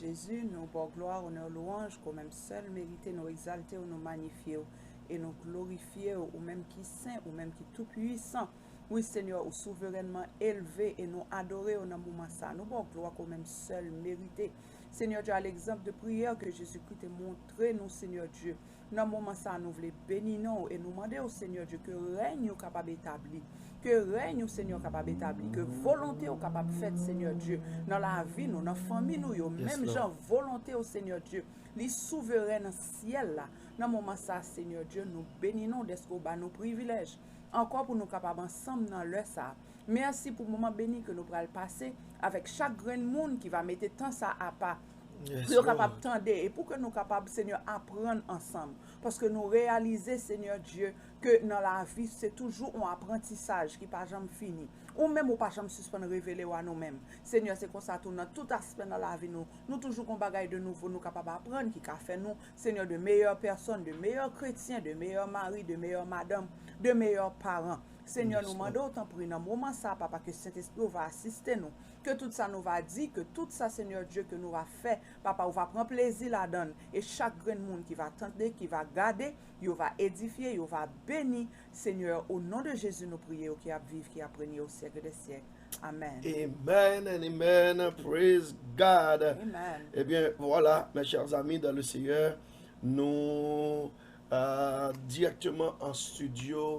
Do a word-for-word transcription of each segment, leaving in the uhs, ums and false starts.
Jezi, nou ba w glwa, onè, lwanj, ke w menm sèl merite, nou egzalte w, nou manyifye w, e nou glorifye w, ou menm ki sen, ou menm ki tou pwisan. Wi, Senyè, ou souverènman elve e nou adore w nan moman sa a. Nou ba w glwa ke w menm sèl merite. Senyè Dye, a legzanp de priyè ke Jezikri te montre nou, Senyè Dye, nan moman sa a, nou vle beni non w e nou mande w, Senyè Dye, ke rèny ou kapab etabli. Ke rèny ou, Senyè, kapab etabli. Ke volonte w kapab fèt, Senyè Dye, nan lavi nou, nan fanmi nou yo, menm jan volonte w, Senyè Dye, li souveren nan syèl la. Nan moman sa a, Senyè Dye, nou beni non w dèske w ba nou privilèj ankò pou nou kapab ansanm nan lè sa a. Mèsi pou moman beni ke nou pral pase avèk chak grenn moun ki va mete tan sa a apa pou yo kapab tande e pou ke nou kapab, Senyè, aprann ansanm. Paske nou reyalize, Senyè Dye, ke nan lavi, se toujou yon aprantisaj ki pa janm fini. Ou menm, ou pa janm sispann revele w a nou menm. Senyè, se konsa tou nan tout aspè nan lavi nou. Nou toujou gon bagay de nouvo nou kapab aprann ki ka fè nou, Senyè, de meyè pèsòn, de meyè kretyen, de meyè mari, de meyè madanm, de meyè paran. Senyè, nou mande w, tanpri, nan moman sa a, Papa, ke Sentespri w va asiste nou. Ke tout sa nou va di, ke tout sa, Senyè Dye, ke nou va fè, Papa, ou va pran plezi ladan l. E chak grenn moun ki va tande, ki va gade, yo va edifye, yo va beni. Senyè, o non de Jezi nou priye w ki ap viv, ki ap renye o syèk de syèk. Amen. Amen and amen. Praise God. Amen. Eh bien, voilà, mes chers amis dans le Seigneur, nous euh, directement en studio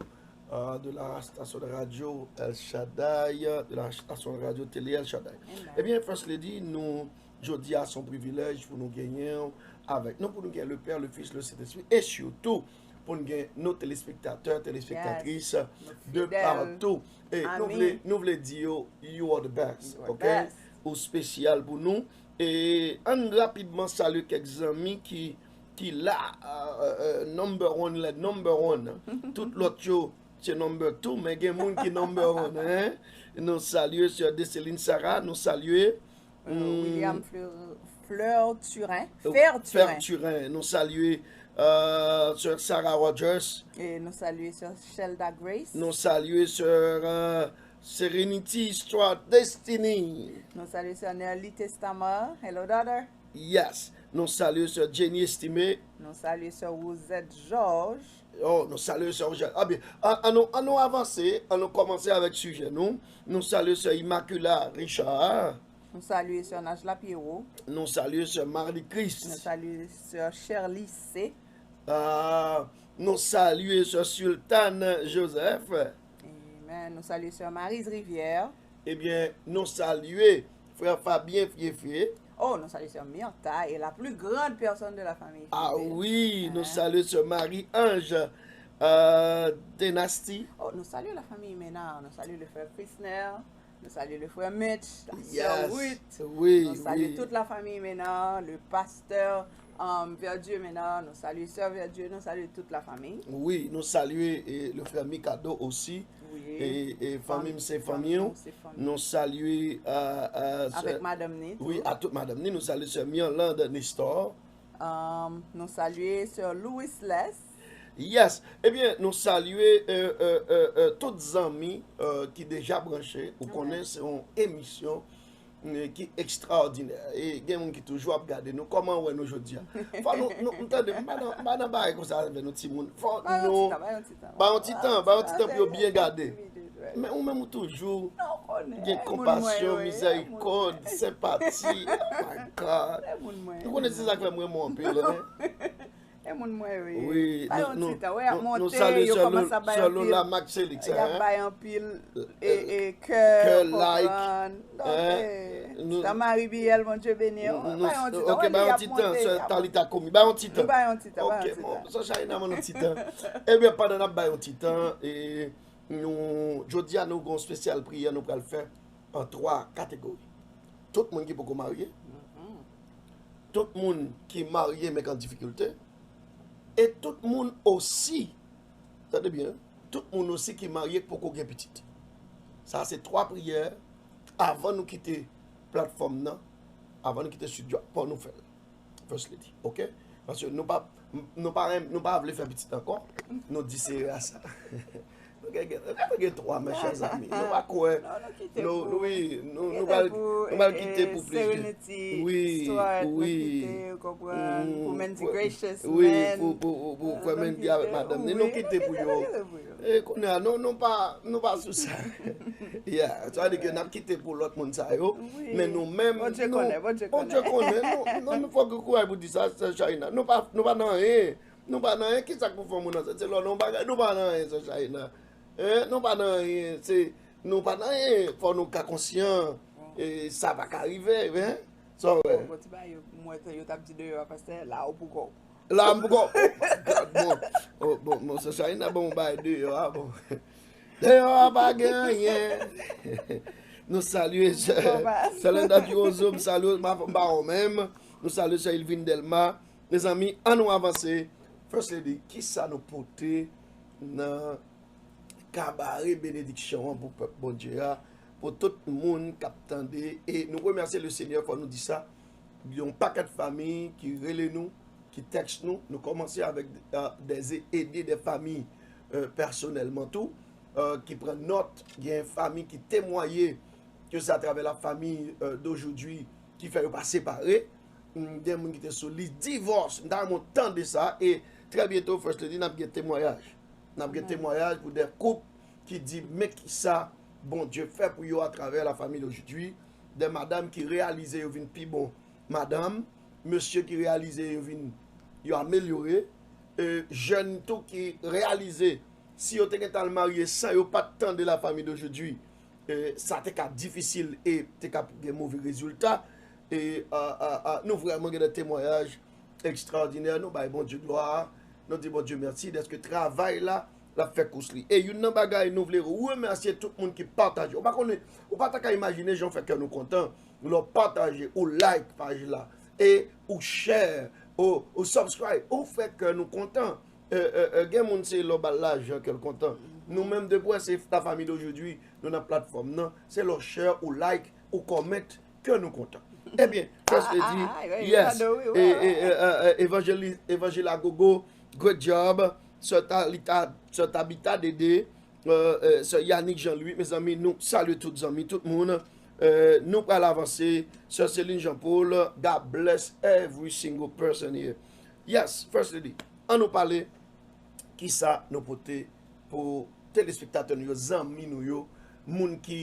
euh, de la station de radio El Shaddai, de la station de radio télé El Shaddai. Amen. Eh bien, First Lady, nou, jodi a, se yon privilèj pou nou genyen avèk nou, pou nou genyen le Père, le Fils, le Saint-Esprit, et surtout, pou n gen nou telespektatè, telespektatris de partou. E nou vle, nou vle di yo, you are the best, ok? Ou spesyal pou nou. E ann rapidman salye kèk zanmi ki, ki la, euh, euh, number one, le number one. Tout lòt yo, se number two, men gen moun ki number one, hein? Nou salye sè Deseline Sarah, nou salye William Fleur, Fleur Turin. Fer Turin. Nou salye euh, sè Sarah Rogers. E nou salye sè Shelda Grace. Nou salye sè euh, Serenity Histoire Destiny. Nou salye sè Nerly Testama. Hello, daughter. Yes. Nou salye sè Jenny Estimé. Nou salye sè Rosette Georges. Oh, nou salye sè Rosette. Ah, byen, an, an nou, an nou avanse, an nou kòmanse avèk sijè nou. Nou salye sè Immaculée Richard. Nou salye sè Najla Pierrot. Nou salye sè Marie Christ. Nou salye sè Sherly C. Ah, nou salye sè Sultan Joseph. Amen. Nou salye sè Marise Rivière. Ebyen, nou salye frè Fabien Fiefie. Oh, nou salye sè Myrtha et la plus grande personne de la famille. Ah oui, nou salye sè Marie-Ange euh, Dynastie. Oh, nou salye la famille Ménard, nou salye le frère Christner. Nou salye le frè Mitch, la sè Ruth. Nou salye tout la famille Ménard, le pasteur um, Verdieu Ménard, nou salye sè Verdieu, nou salye tout la famille. Wi, nou salye eh, le frè Mikado osi. E, e fanmi m se fanmi w. Nou salye euh, euh, avèk madanm ni tou. Wi, a tout madanm ni. Nou salye sè Mirlande Nestor. Um, nou salye sè Louis Les. Yes. Ebyen, nou salye euh, euh, euh, euh, tout zanmi euh, ki deja branche. Ou konnen se yon emisyon euh, ki ekstraòdinè. E gen moun ki toujou ap gade nou. Kòman w wè nou jodi a? Fò nou, nou m tande, m pa nan, m pa nan bagay konsa avè nou timoun. Fò nou ba yon ti tan, ba yon ti tan pou yo byen gade. Men ou menm ou toujou gen konpasyon, mizèrikòd, senpati. Oh my God. Ou konnen se sa k fè m renmen w anpil, hein? E moun mwen yo ye. Wi, ba yo ti tan, wè, y ap monte, yo kòmanse ap bay anpil. Y ap bay anpil e, e kè, konprann. Donk, eh, Sè Marie Biel, Bondye beni w. Ba yo ti tan, wè, y ap monte, y ap monte. Talita Komi, ba yo ti tan. Ba yo ti tan, ba yo ti tan. Ok, bon, Sè Shaina, ban nou ti tan. Ebyen, pandan n ap ba yo ti tan, e nou, jodi a, nou gen yon espesyal priyè nou pral fè an twa kategori. Tout moun ki poko marye, tout moun ki marye men k an difikilte, e tout moun osi, tande byen, tout moun osi ki marye k poko gen pitit. Sa se twa priyè avan nou kite platfòm nan, avan nou kite estidyo a, pou nou fè l. First Lady, ok? Paske nou pa, nou pa, nou pa vle fè pitit ankò. Nou di se rasa. Gen, gen, gen twa, mes chers amis. Nou pa kwè. Non, nou kite Nou, pou wi, nou, nou kite pral, pou nou pral kite eh, pou plezi. Serenity Wi, Start, nou wi. Kite, ou konprann, Mm, pou Mandy pou- Gracious, Wi, man. pou, pou, pou, pou Ah, kwè nou Mandy avèk kite, madanm li. wi, Nou kite pou nou yo. kite pou yo. E kounye a, nou, nou pa, nou pa sou sa. Yeah, sa vle di ke n ap kite pou lòt moun sa yo. Wi. Men nou menm, Bondye nou, konnen, Bondye Bondye konnen. Konnen, nou, nou, nou fòk gen kouraj pou di sa, sè China. Nou pa, nou pa nan anyen. Nou pa nan anyen. Kisa k pou fè moun nan sa? Se lò nan yon bagay, nou pa nan anyen, sè China. Hein? Nou pa nan anyen. Se, nou pa nan anyen. Fò nou ka konsyan. E sa pa ka rive, hein? Sa w wè? Bon, ti bagay yo, mwen, yo t ap di deyò a, pastè, la ou pou kò w. La, m poko. Oh my God, bon. Oh, bon, bon, sè China, bon, bay deyò a, bon. Deyò a pa gen anyen. Nou salye sè, Bon, bye. sè Lenda Pirozo, m salye w, m pa, m pa wè w menm. Nou salye sè Ilvin Delma. Mezanmi, an nou avanse. First Lady, kisa nou pote nan kabare benediksyon an pou pèp Bondye a, pou tout moun k ap tande? E nou remèsye le Senyè, fò nou di sa. Yon pakèt fanmi ki rele nou, ki tèks nou. Nou kòmanse avèk euh, des ede de fanmi euh, pèsonèlman tou, euh, ki pran nòt. Gen fanmi ki temwaye ke se atravè la fanmi euh, d'aujourd'hui ki fè yo pa separe. Mm, gen moun ki te sou lis divòs. M ta renmen tande sa. E trè byento, First Lady, n ap gen temwayaj. N ap gen temwayaj pou de koup ki di men kisa Bondye fè pou yo atravè la fanmi d'aujourd'hui. De madanm ki reyalize yo vin pi bon madanm. Mesye ki reyalize yo vin, yo amelyore. E jèn tou ki reyalize si yo te gentan al marye san yo pa t tande la fanmi d'aujourd'hui, e sa te ka difisil e te ka gen move rezilta. E euh, euh, euh, nou vrèman gen de temwayaj ekstraòdinè. Nou bay Bondye glwa. Nou di Bondye mèsi dèske travay la, l ap fè kous li. E youn nan bagay nou vle remèsye tout moun ki pataje. Ou pa konnen, ou pa ta ka imajine jan w fè kè nou kontan. Lè w pataje, ou like paj la, e ou share, ou, ou subscribe, ou fè kè nou kontan. Euh, euh, euh, gen moun se lè w ba l lajan kè l kontan. Nou menm depi w wè se la famille d'aujourd'hui, nou nan platfòm nan, se lè w share, ou like, ou comment, kè nou kontan. Ebyen, First Lady, yes, e, e, e, e, Evanjeli-, Evanjil Agogo, great job, Sè Talita, Sè Tabita Dede, euh, euh, Sè Yannick Jean-Louis, mezanmi, nou salye tout zanmi, tout moun. Euh, nou pral avanse, Sè Celine Jean-Paul, God bless every single person here. Yes, First Lady, an nou pale, kisa nou pote pou telespektatè nou yo, zanmi nou yo, moun ki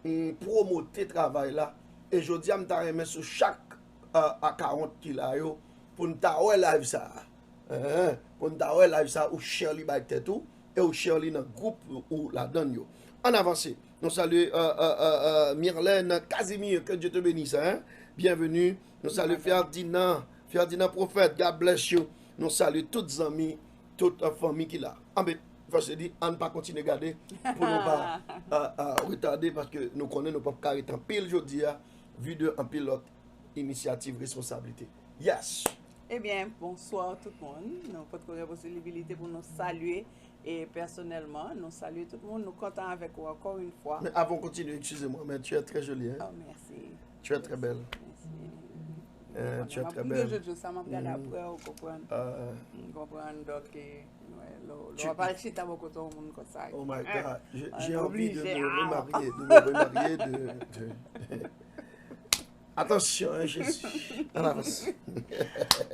mm, pwomote travay la. E jodi a, m ta renmen sou chak euh, akawont ki la yo, pou n ta wè live sa a. Hein, pou n ta wè live sa a, ou share li bay tèt ou, e ou share li nan gwoup ou ladann yo. Ann avanse. Nou salye euh, euh, euh, euh, Mirlène Casimir, que Dieu te bénisse, hein? Bienvenue. Nou salye Ferdinand, Ferdinand Prophète, God bless you. Nou salye tout zanmi, tout euh, fanmi ki la. Anben, First Lady, ann pa kontinye gade pou nou pa euh, euh, retade, paske nou konnen nou p ap ka ret anpil jodi a, vi de anpil lòt inisyativ, responsablite. Yes! Ebyen, bonswa tout moun. Nou potko gen posibilite pou nou salye e pèsonèlman, nou salye tout moun. Nou kontan avèk ou ankò yon fwa. Men avan w kontinye, excusez-moi, mais tu es très jolie, hein? Oh, mèsi. Tu es très belle. Mèsi. Euh, tu es très M ap belle. Jojo sa, m ap gade Mm. apre, ou konprann. Euh, M konprann, donk, e, wè, lè w Tu- w ap al chita bò kote yon moun konsa. Oh my God, je- Ah, j'ai envie de obligé, me ah. remarier, de me remarier, de, de- Attention, hein, Jésus. Ann avanse.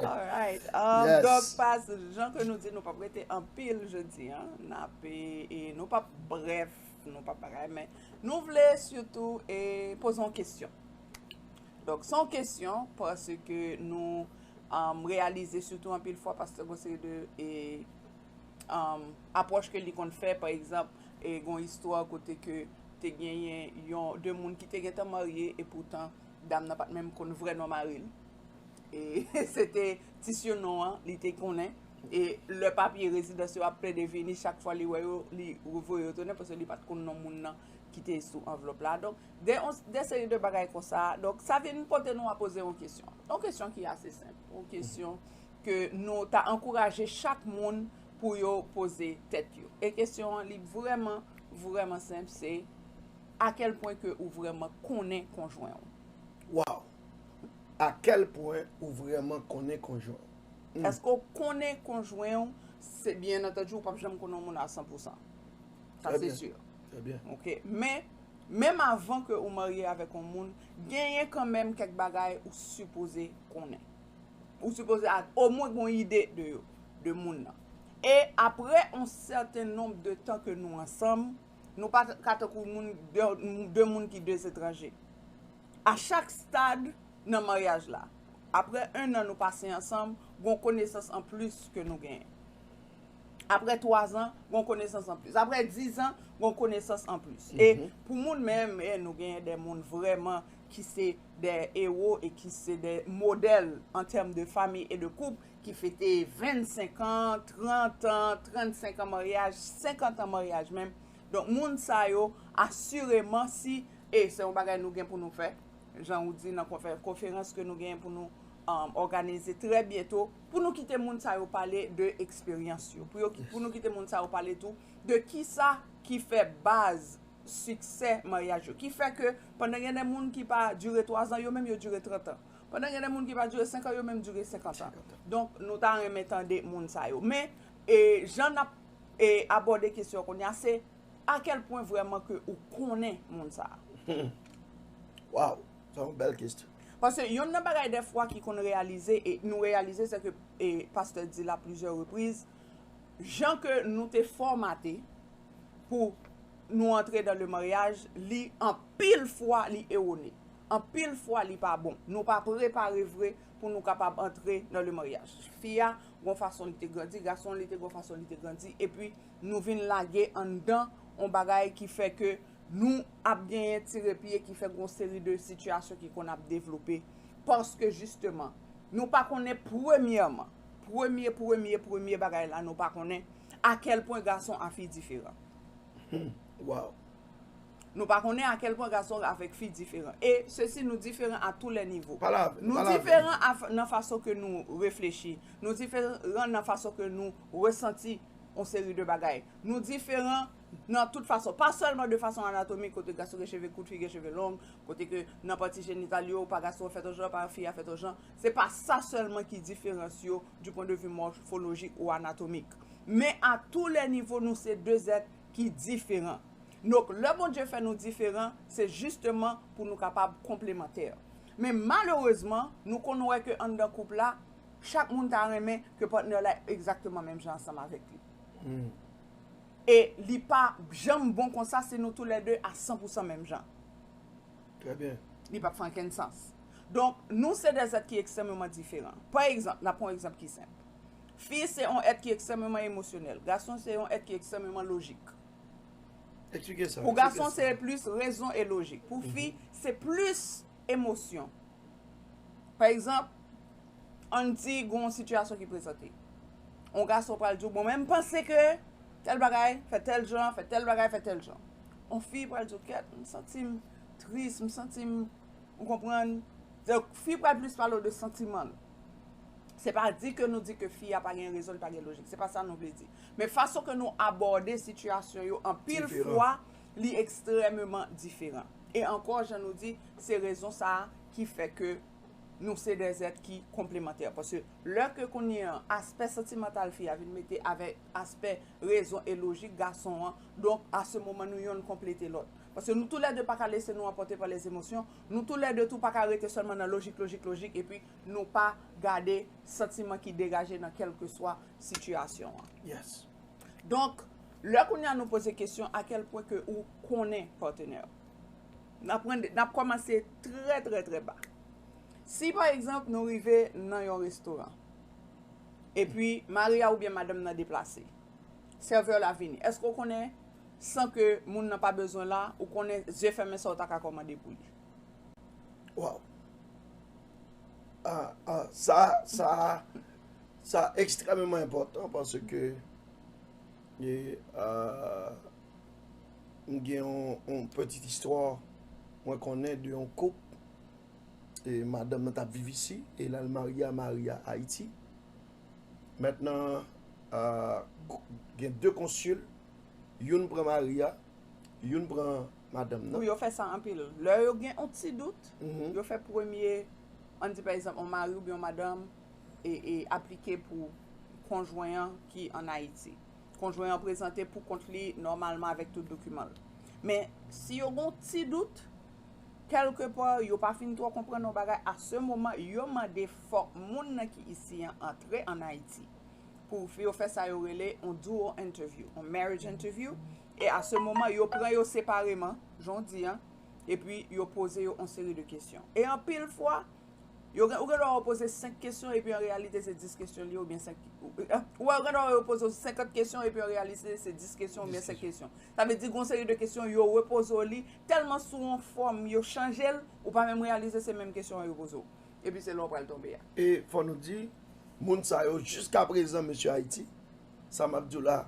Alright. Um, Yes. Donk, pas, jan ke nou di, nou p ap rete anpil jodi a. N ap, e, e nou p ap brèf, nou p ap bagay, men nou vle sitou e poze yon kesyon. Donk, se yon kesyon paske nou um, reyalize sitou anpil fwa pastè gon seri de e, um, apwòch ke li konn fè, pa egzanp, e gon istwa kote ke te genyen yon de moun ki te gentan marye, e poutan dam nan pa t menm konn vrè non mari l. E se te ti sinon an li te konnen. E lè papye rezidans yo ap plede vini, chak fwa li wè yo, li voye yo tounen, paske li pa t konn non moun nan ki te sou anvlòp la. Donk, de, on, de seri de bagay konsa. Donk, sa vin pote nou a poze yon kesyon. Yon kesyon ki ase senp. Yon kesyon ke nou ta ankouraje chak moun pou yo poze tèt yo. E kesyon an, li vrèman, vrèman senp, se a kèl pwen ke ou vrèman konnen konjwen w? Wow! A kèl pwen ou vrèman konnen konjwen w? Mm. Èske w konnen konjwen w? Se byen antandi, ou p ap janm konnen yon moun a san pou san. Sa se si. Trè byen. Ok. Men, menm avan ke ou marye avèk yon moun, genyen kanmenm kèk bagay ou sipoze konnen. Ou sipoze a- omwen gen yon ide de yo, de moun nan. E apre yon sèten nonb de tan ke nou ansanm, nou pa ka tankou moun, de, de moun ki de etranje. A chak stad nan maryaj la, apre en an nou pase ansanm, gon konesans an plis ke nou genyen. Apre twa zan, gon konesans an plis. Apre diz an, gon konesans an plis. E pou moun menm, e nou genyen de moun vrèman ki se de ewo e ki se de modèl an tèm de fanmi e de koup, ki fete vennsenk an, trant an, trannsenk an maryaj, senkant an maryaj menm. Donk, moun sa yo, asireman, si, e se yon bagay nou gen pou nou fè, jan ou di nan konfè- konferans ke nou genyen pou nou, um, òganize trè byento, pou nou kite moun sa yo pale de eksperyans yo, pou yo ki- pou nou kite moun sa yo pale tou de kisa ki fè baz siksè maryaj yo, ki fè ke pandan gen de moun ki pa dire twa zan, yo menm yo dire trant an. Pandan gen de moun ki pa dire senk an, yo menm dire senkant an. Donk, nou ta renmen tande moun sa yo. Men, e, jan n ap, e, abòde kesyon kounye a, se a kèl pwen vrèman ke ou konnen moun sa a. Waw, sa yon bèl kesyon. Paske yonn nan bagay dèfwa ki konn reyalize, e nou reyalize, se ke, e, pastè di l a plizyè repriz, jan ke nou te fòmate pou nou antre dan le maryaj, li anpil fwa li ewone. Anpil fwa li pa bon. Nou pa prepare vre pou nou kapab antre nan le maryaj. Fi a, gon fason li te grandi, gason li te gon fason li te grandi, epi nou vin lage anndan yon bagay ki fè ke nou ap genyen tire pye, ki fè gon seri de sitiyasyon ki konn ap devlope. Paske jisteman, nou pa konnen premyèman, premye, premye, premye bagay la, nou pa konnen a kèl pwen gason a fi diferan. Waw. Nou pa konnen a kèl pwen gason avèk fi diferan. E sesi, nou diferan a tou lè nivo. Pale avè- Nou pale avè- diferan a f- nan fason ke nou reflechi. Nou diferan nan fason ke nou resanti yon seri de bagay. Nou diferan nan tout fason. Pa sèlman de fason anatomik, kote gason gen cheve kout, fi gen cheve long, kote ke nan pati jenital yo, pa gason an fèt yon jan, pa fi a fèt yon jan. Se pa sa sèlman ki diferans yo du point de vue mòfolojik ou anatomik. Men a tou lè nivo, nou se de zèt ki diferan. Donk, lè Bondye fè nou diferan, se jisteman pou nou kapab konplemantè. Men malerezman, nou konn wè ke anndan koup la, chak moun ta renmen ke patnè la egzakteman menm jan ansanm avèk li. E li pa janm bon konsa si nou toulède a san pou san menm jan. Trè byen. Li p ap fè ankenn sans. Donk, nou se de zèt ki ekstrèmeman diferan. Pa egzanp, n ap pran yon egzanp ki senp. Fi se yon èt ki ekstrèmeman emosyonèl. Gason se yon èt ki ekstrèmeman lojik. Eksplike sa. Pou gason, se plis rezon e lojik. Pou fi, se plis emosyon. Pa egzanp, ann di gon sitiyasyon ki prezante. Yon gason pral di w, bon, men m panse ke tèl bagay, fè tèl jan, fè tèl bagay, fè tèl jan. Yon fi pral di w, kèt, m santi m tris, m santi m, ou konprann? Donk, fi pral plis pale w de santiman l. Se pa di ke nou di ke fi a pa gen rezon, li pa gen lojik. Se pa sa nou vle di. Men fason ke nou abòde sitiyasyon yo anpil fwa, li ekstrèmeman diferan. E ankò, jan nou di, se rezon sa a ki fè ke nou se de zèt ki konplemantè. Paske lè ke kounye a, aspè santimantal fi a vin mete avèk aspè rezon e lojik gason an, donk, a se moman nou yonn konplete lòt. Paske nou toulède pa ka lese nou anpòte pa lèzemosyon, nou toulède tou pa ka rete sèlman nan lojik, lojik, lojik, epi nou pa gade santiman ki degaje nan kèlkeswa sitiyasyon an. Yes. Donk, lè kounye a nou poze kesyon a kèl pwen ke ou konnen patnè w, n ap rann- n ap kòmanse trè, trè, trè ba. Si, pa egzanp, nou rive nan yon restoran, epi mari a oubyen madanm nan deplase, sèvè la vini, èske w konnen, san ke moun nan pa bezwen la, ou konnen zye fèmen sa w ta ka kòmande pou li? Waw. Ah, ah, sa, sa, sa ekstrèmeman enpòtan paske e, ah, m gen yon, yon pitit istwa mwen konnen de yon koup, e madanm nan t ap viv isi e l al marye a mari a Ayiti. Mentnan, ah, gen de konsil, youn pran mari a, youn pran madanm nan. Wi, yo fè sa anpil. Lè yo gen yon ti dout, yo fè premye, ann di pa egzanp, yon mari oubyen yon madanm e, e aplike pou konjwen an ki ann Ayiti. Konjwen an prezante pou kont li nòmalman avèk tout dokiman l. Men, si yo gen yon ti dout, kèlkepa yo pa fin twò konprann yon bagay, à ce moment, yo mande fòk moun nan ki isi an antre ann Ayiti. Pou yo fè sa yo rele yon dual interview, yon marriage interview. E à ce moment, yo pran yo separeman, jan w di an, epi yo poze yo yon seri de kesyon. E anpil fwa, yo gen, ou gen dwa yo poze senk kesyon, epi an reyalite se dis kesyon li, oubyen senk, ou, ou, ou gen dwa yo poze w senkant kesyon, epi an reyalite se dis kesyon, oubyen senk kesyon. Sa vle di, gen yon seri de kesyon, yo repoze w li, tèlman sou yon fòm, yo chanje l, ou pa menm reyalize se menm kesyon an yo poze w. Epi se la w pral tonbe a. E fò nou di, moun sa yo, jiska prezan, mesye Ayiti, sa m ap di w la,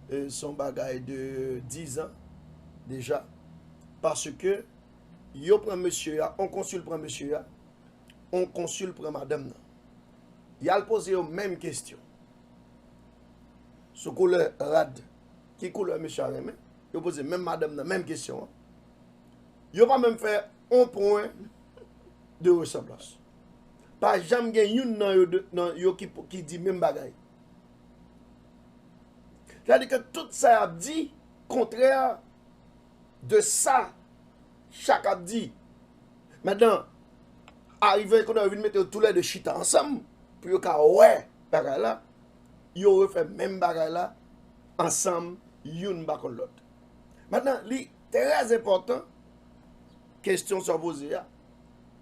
e, se yon bagay de diz an deja. Paske yo pran mesye a, yon konsil pran mesye a, yon konsil pran madanm nan. Y al poze yo menm kesyon. Sou koulè rad, ki koulè mesye a renmen? Yo poze menm madanm nan menm kesyon an. Yo pa menm fè yon pwen de resanblans. Pa janm gen youn nan yo, de, nan yo ki, ki di menm bagay. Sètadi ke tout sa y ap di kontrè de sa chak ap di. Mentnan, arive kounye a yo vin mete yo toulède chita ansanm pou yo ka wè bagay la, yo refè menm bagay la ansanm, youn pa konn lòt. Mentnan, li trè enpòtan kesyon sa w poze a.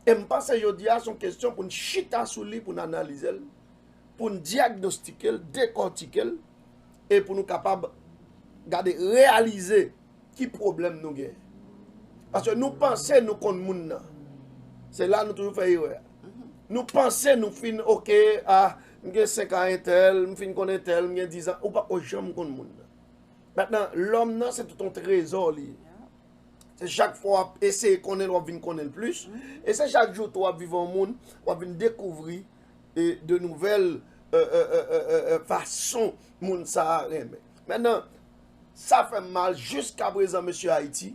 E m panse jodi a se yon kesyon pou n chita sou li, pou n analize l, pou n dyagnostike l, dekòtike l, e pou nou kapab gade, reyalize ki pwoblèm nou gen. Paske nou panse nou konn moun nan. Se la nou toujou fè erè a. Nou panse nou fin, oke, ah, m gen senk an entèl, m fin konn entèl, m gen diz an, ou pako janm konn moun nan. Mentnan, lòm nan, se tout yon trezò li ye. Se chak fwa w ap eseye konnen l, w ap vin konnen l plis. E se chak jou tou w ap viv yon moun, w ap vin dekouvri, e, de nouvèl, e, e, fason moun sa a renmen. Mentnan, sa fè m mal, jiska prezan, mesye Ayiti,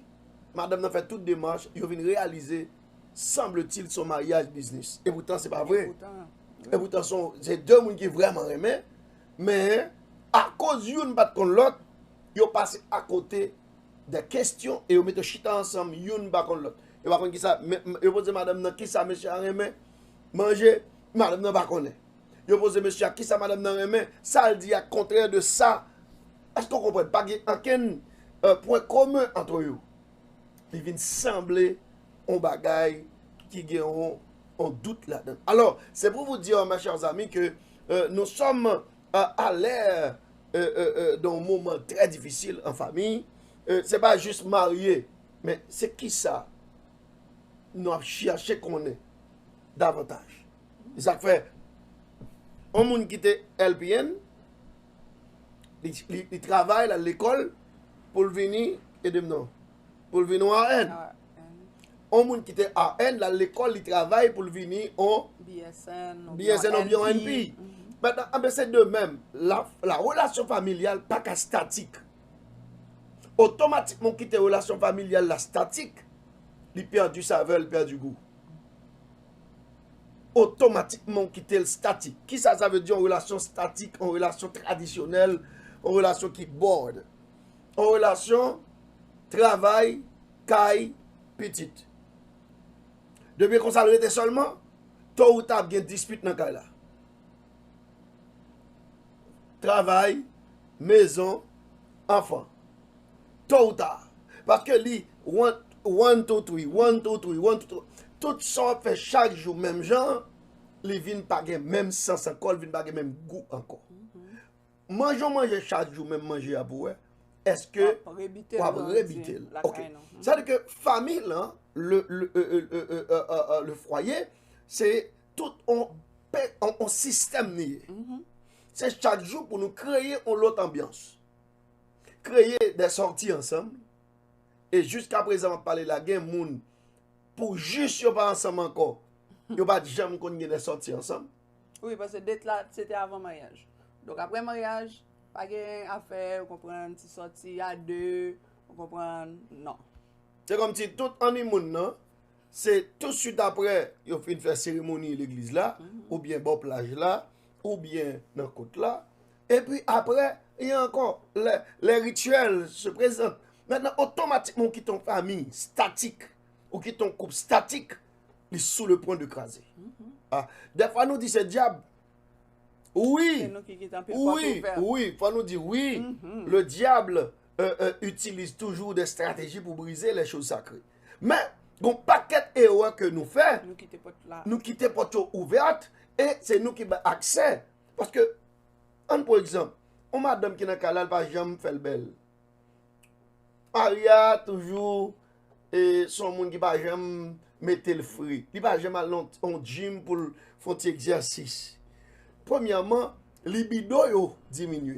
madanm nan fè tout demach, yo vin reyalize, sanble-t-il, se yon maryaj biznis. E poutan, se pa vre. E poutan, se de moun ki vrèman renmen, men akoz youn pa t konn lòt, yo pase akote de kesyon e yo mete yo chita ansanm, youn pa konn lòt. Yo pa konn kisa, men, yo poze madanm nan kisa mesye a renmen manje, madanm nan pa konnen. Yo poze mesye a kisa madanm nan renmen, sa l di a kontrè de sa. Èske w konprann? Pa gen ankenn, e, pwen komen ant yo. Li vin sanble yon bagay ki gen yon, yon dout ladan l. Alors, c'est pour vous dire, mes chers amis, que, euh, nous sommes, euh, à l'ère, euh, euh, euh, d'un moment très difficile en famille. Euh, se pa jis marye, men se kisa nou ap chache konnen davantaj. Se sa k fè yon moun ki te L P N, li, li, li travay, l al lekòl pou l vini, ede m non, pou l vin yon A N. Yon moun ki te A N, l al lekòl, li travay pou l vini yon B S N, oubyen yon B S N, oubyen yon N P. N P. Mentnan, anben, se de menm. La, la relasyon familyal pa ka statik. Otomatikman, w kite relasyon familyal la statik, li pèdi savè, li pèdi gou. Otomatikman, w kite l statik. Kisa sa vle di, yon relasyon statik, yon relasyon tradisyonèl, yon relasyon ki bored? Yon relasyon travay, kay, pitit. Depi konsa l rete sèlman, to ou ta ap gen dispit nan kay la. Travay, mezon, anfan. To ou ta. Paske li one, one, two, three, one, two, three, one, two, three. Tout sa w ap fè chak jou menm jan, li vin pa gen menm sans ankò, li vin pa gen menm gou ankò. Manje w manje chak jou menm manje a pou wè, èske w ap rebite l? Ok. Sa vle di ke fanmi lan, le, le, euh, euh, euh, euh, euh, euh, le foyer, se tout on, pe- on, on sistèm li ye. Se chak jou pou nou kreye on lòt anbyans. Kreye de sòti ansanm. E jiska prezan m ap pale la, gen moun, pou jis yo pa ansanm ankò, yo pa t janm konn gen de sòti ansanm. Wi, paske det la, se te avan maryaj. Donk, apre maryaj, pa gen afè, ou konprann, ti sòti a de, ou konprann, non. Se kòmsi tout anni moun nan, se tousuit apre yo fin fè seremoni legliz la, oubyen bò plaj la, oubyen nan kot la, Et puis après, il y a encore les, les rituels se présentent. Maintenant, automatiquement, ou kite yon fanmi statik, ou kite yon koup statik, li sou le pwen de kraze. Ah, dèfwa nou di se dyab. Wi, wi, wi, fò nou di wi. Le diable euh, euh, utilise toujours des stratégies pour briser les choses sacrées. Men, gon pakèt erè ke nou fè, nou kite pòt yo ouvèt, e se nou ki bay aksè. Paske, ann pran egzanp, yon madanm ki nan kay la, li pa janm fè l bèl. Maria toujou e se yon moun ki pa janm mete l fre. Li pa janm al nan yon gym pou l fè yon ti egzèsis. Premyèman, libido yo diminye.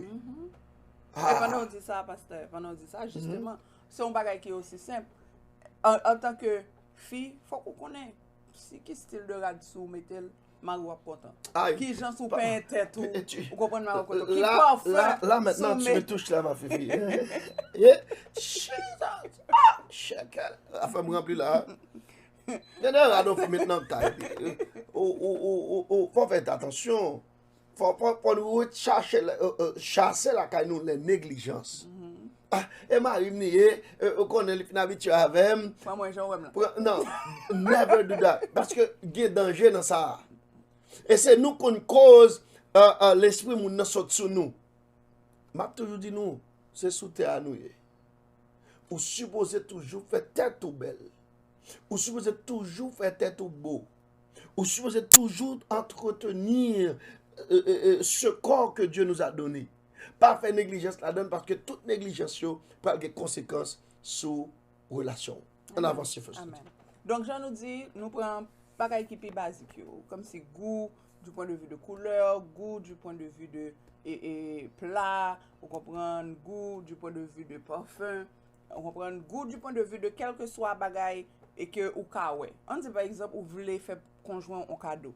E pandan w di sa, pastè, pandan w di sa, jisteman, se yon bagay ki osi senp. Antanke fi, fòk ou konnen si ki stil de rad si w mete l, mari w ap kontan. Kijan si w penyen tèt ou, ou konprann, mari w ap kontan. Ki pafè la maintenant tu me touches là, ma fifi. Yeah. Jesus. Ah, chèkèl. Afè m ranpli la. Gade rad ou fi met nan kay. Ou, ou, ou, ou, ou, fò fè atansyon. Fò, fò, fò nou chache, euh, euh, chase lakay nou les négligences. Ah, e mari m li ye, euh, ou konnen li fin abitye avè m. Pran mwen jan w wè m la. Non, never do that. Paske gen danje nan sa. E se nou konn koz euh, euh, lespri moun nan sot sou nou. M ap toujou di nou, se sou tè a nou ye. Ou sipoze toujou fè tèt ou bèl. Ou sipoze toujou fè tèt ou bo. Ou sipoze toujou entretenir euh, euh, euh, ce corps que Dieu nous a donné. Pa fè neglijans ladan l, paske tout neglijans yo pral gen konsekans sou relasyon w. Ann avanse, Fòs. Amen. Donk, jan nou di, nou pran bagay ki pi bazik yo, kòmsi gou, du point de vue de couleur, goût du point de vue de e, e, pla, ou konprann, goût du point de vue de parfum, ou konprann, goût du point de vue de kèlkeswa bagay e ke ou ka wè. Ann di pa egzanp ou vle fè konjwen w yon kado.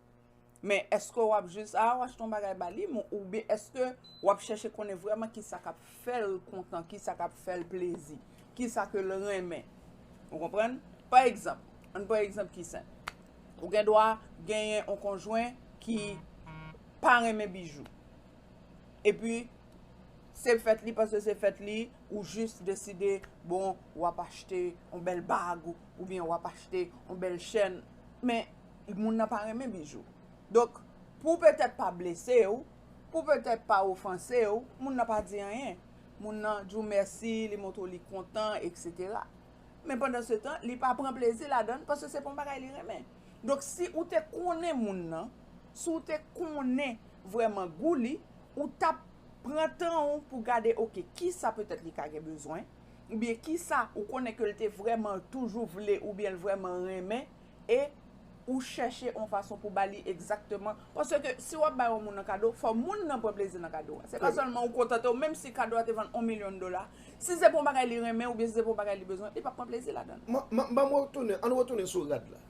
Men èske w ap jis a w achte yon bagay ba li, oubyen èske w ap chèche konnen vrèman kisa k ap fè l kontan, kisa k ap fè l plezi, kisa ke l renmen. Ou konprann? Pa egzanp, ann pran egzanp ki senp. Ou gen dwa genyen yon konjwen ki pa renmen bijou. Epi, se fèt li, paske se fèt li, ou jis deside, bon, w ap achte yon bèl bag, oubyen w ap achte yon bèl chèn. Men, moun nan pa renmen bijou. Donk, pou petèt pa blese w, pou petèt pa ofanse w, moun nan pa di anyen. Moun nan di w mèsi, li montre w li kontan, etsetera. Men pandan se tan, li pa pran plezi ladan l, paske se pa yon bagay li renmen. Donk, si ou te konnen moun nan, si w te konnen vrèman gou li, ou t ap pran tan w pou gade, oke, kisa petèt li ka gen bezwen, oubyen kisa ou konnen ke l te vrèman toujou vle, oubyen l vrèman renmen, e ou chèche yon fason pou ba li egzakteman. Paske si w ap bay yon moun nan kado, fò moun nan pran plezi nan kado a. Se pa sèlman ou kontante w, menm si kado a te vann yon milyon dola, si se pa yon bagay li renmen, oubyen si se pa yon bagay li bezwen, li p ap pran plezi ladan l. M, m, ban m retounen, ann retounen sou rad la.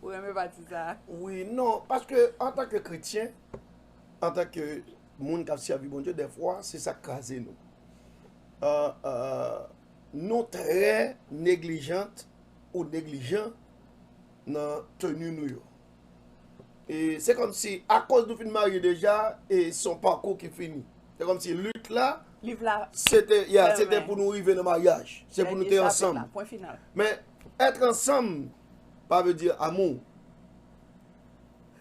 Ou renmen pati sa a? Wi, non, paske antanke kretyen, antanke moun k ap sèvi Bondye, dèfwa, se sa k kraze nou. Euh, euh, nou trè neglijant ou neglijan nan teni nou yo. E se kòmsi, akoz nou fin marye deja, e se yon pakou ki fini. Se kòmsi lit la, se te, ya, se te pou nou rive nan maryaj. Se pou nou te ansanm. Men, être ensemble pa vle di amou.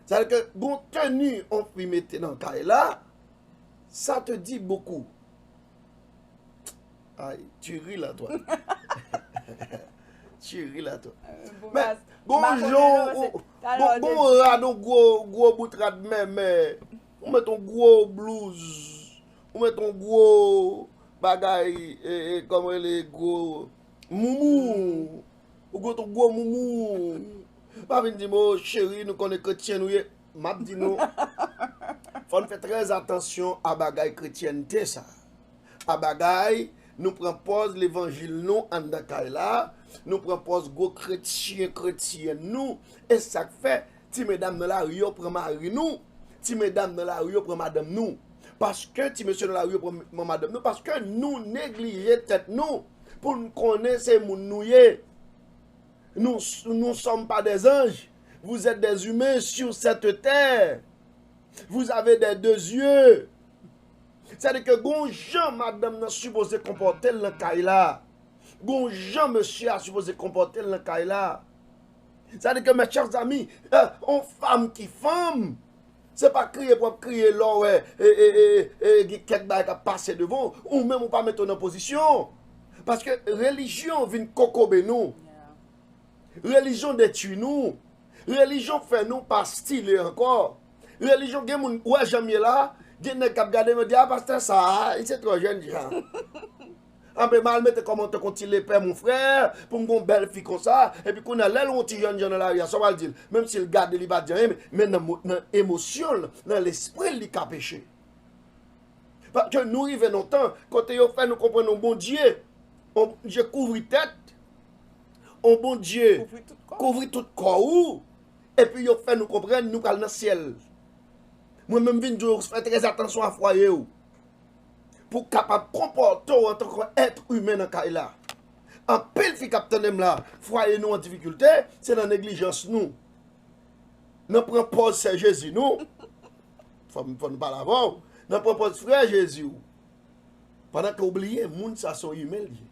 Sa vle di ke gon teni yon fi mete nan kay la, ça te dit beaucoup. Ay, tu ris là, toi. Tu ris là, toi. Men, gon jan, gon rad, yon gwo, gwo bout rad menmen. Ou met yon gwo blouz. Ou met yon gwo bagay, e, e, kòman rele, gwo moumou. Ou gon yon gwo moumou. Pa vin di m, o cheri, nou konnen kretyen nou ye. M ap di nou, fò n fè trè atansyon a bagay kretyènte sa. A bagay, nou pran pòz levanjil nou anndan kay la, nou pran pòz gwo kretyen, kretyèn nou, e sa k fè ti medam nan lari yo pran mari nou, ti medam nan lari yo pran madanm nou. Paske ti mesye nan lari yo pran, pran madanm nou, paske nou neglije tèt nou pou n konnen se moun nou ye. Nous, nous ne sommes pas des anges. Vous êtes des humains sur cette terre. Vous avez des deux yeux. Sètadi ke gon jan madanm nan sipoze konpòte l nan kay la. Gon jan mesye a sipoze konpòte l nan kay la. Sètadi ke, mes chers amis, eh, on fanm ki fanm, se pa kriye pou ap kriye lè w wè, e, e, e, e, gen kèk bagay k ap pase devan w, ou menm ou pa mete w nan pozisyon. Paske relijyon vin kokobe nou. Relijyon detwi nou. Relijyon fè nou pa style ankò. Relijyon, gen moun, ou wè jan m ye la, gen nèg k ap gade m, yo di, "A, pastè sa a, li se twò jènjan." Anben, m al mete kòmantè kon ti lepè, mon frè, pou m gon bèl fi konsa, epi kounye a, lè l wè yon ti jènjan nan lari a, sa w pral di l? Menm si l gade, li pa di anyen, men, men nan mo-, nan emosyon l, nan lespri l, li ka peche. Paske nou rive nan tan kote yo fè nou konprann yon Bondye, yon Bondye kouvri tèt, yon Bondye kouvri tout kò ou, epi yo fè nou konprann nou pral nan syèl. Mwen menm vin di w, fè trè atansyon a fwaye w. Pou w kapab konpòte w antanke èt imen nan kay la. Anpil fi k ap tande m la, fwaye nou an difikilte, se nan neglijans nou. Nan pran pòz sè Jezi nou. Fò, fò nou pale avè w. Nan pran pòz frè Jezi w. Pandan ke w bliye, moun sa se yon imen li ye.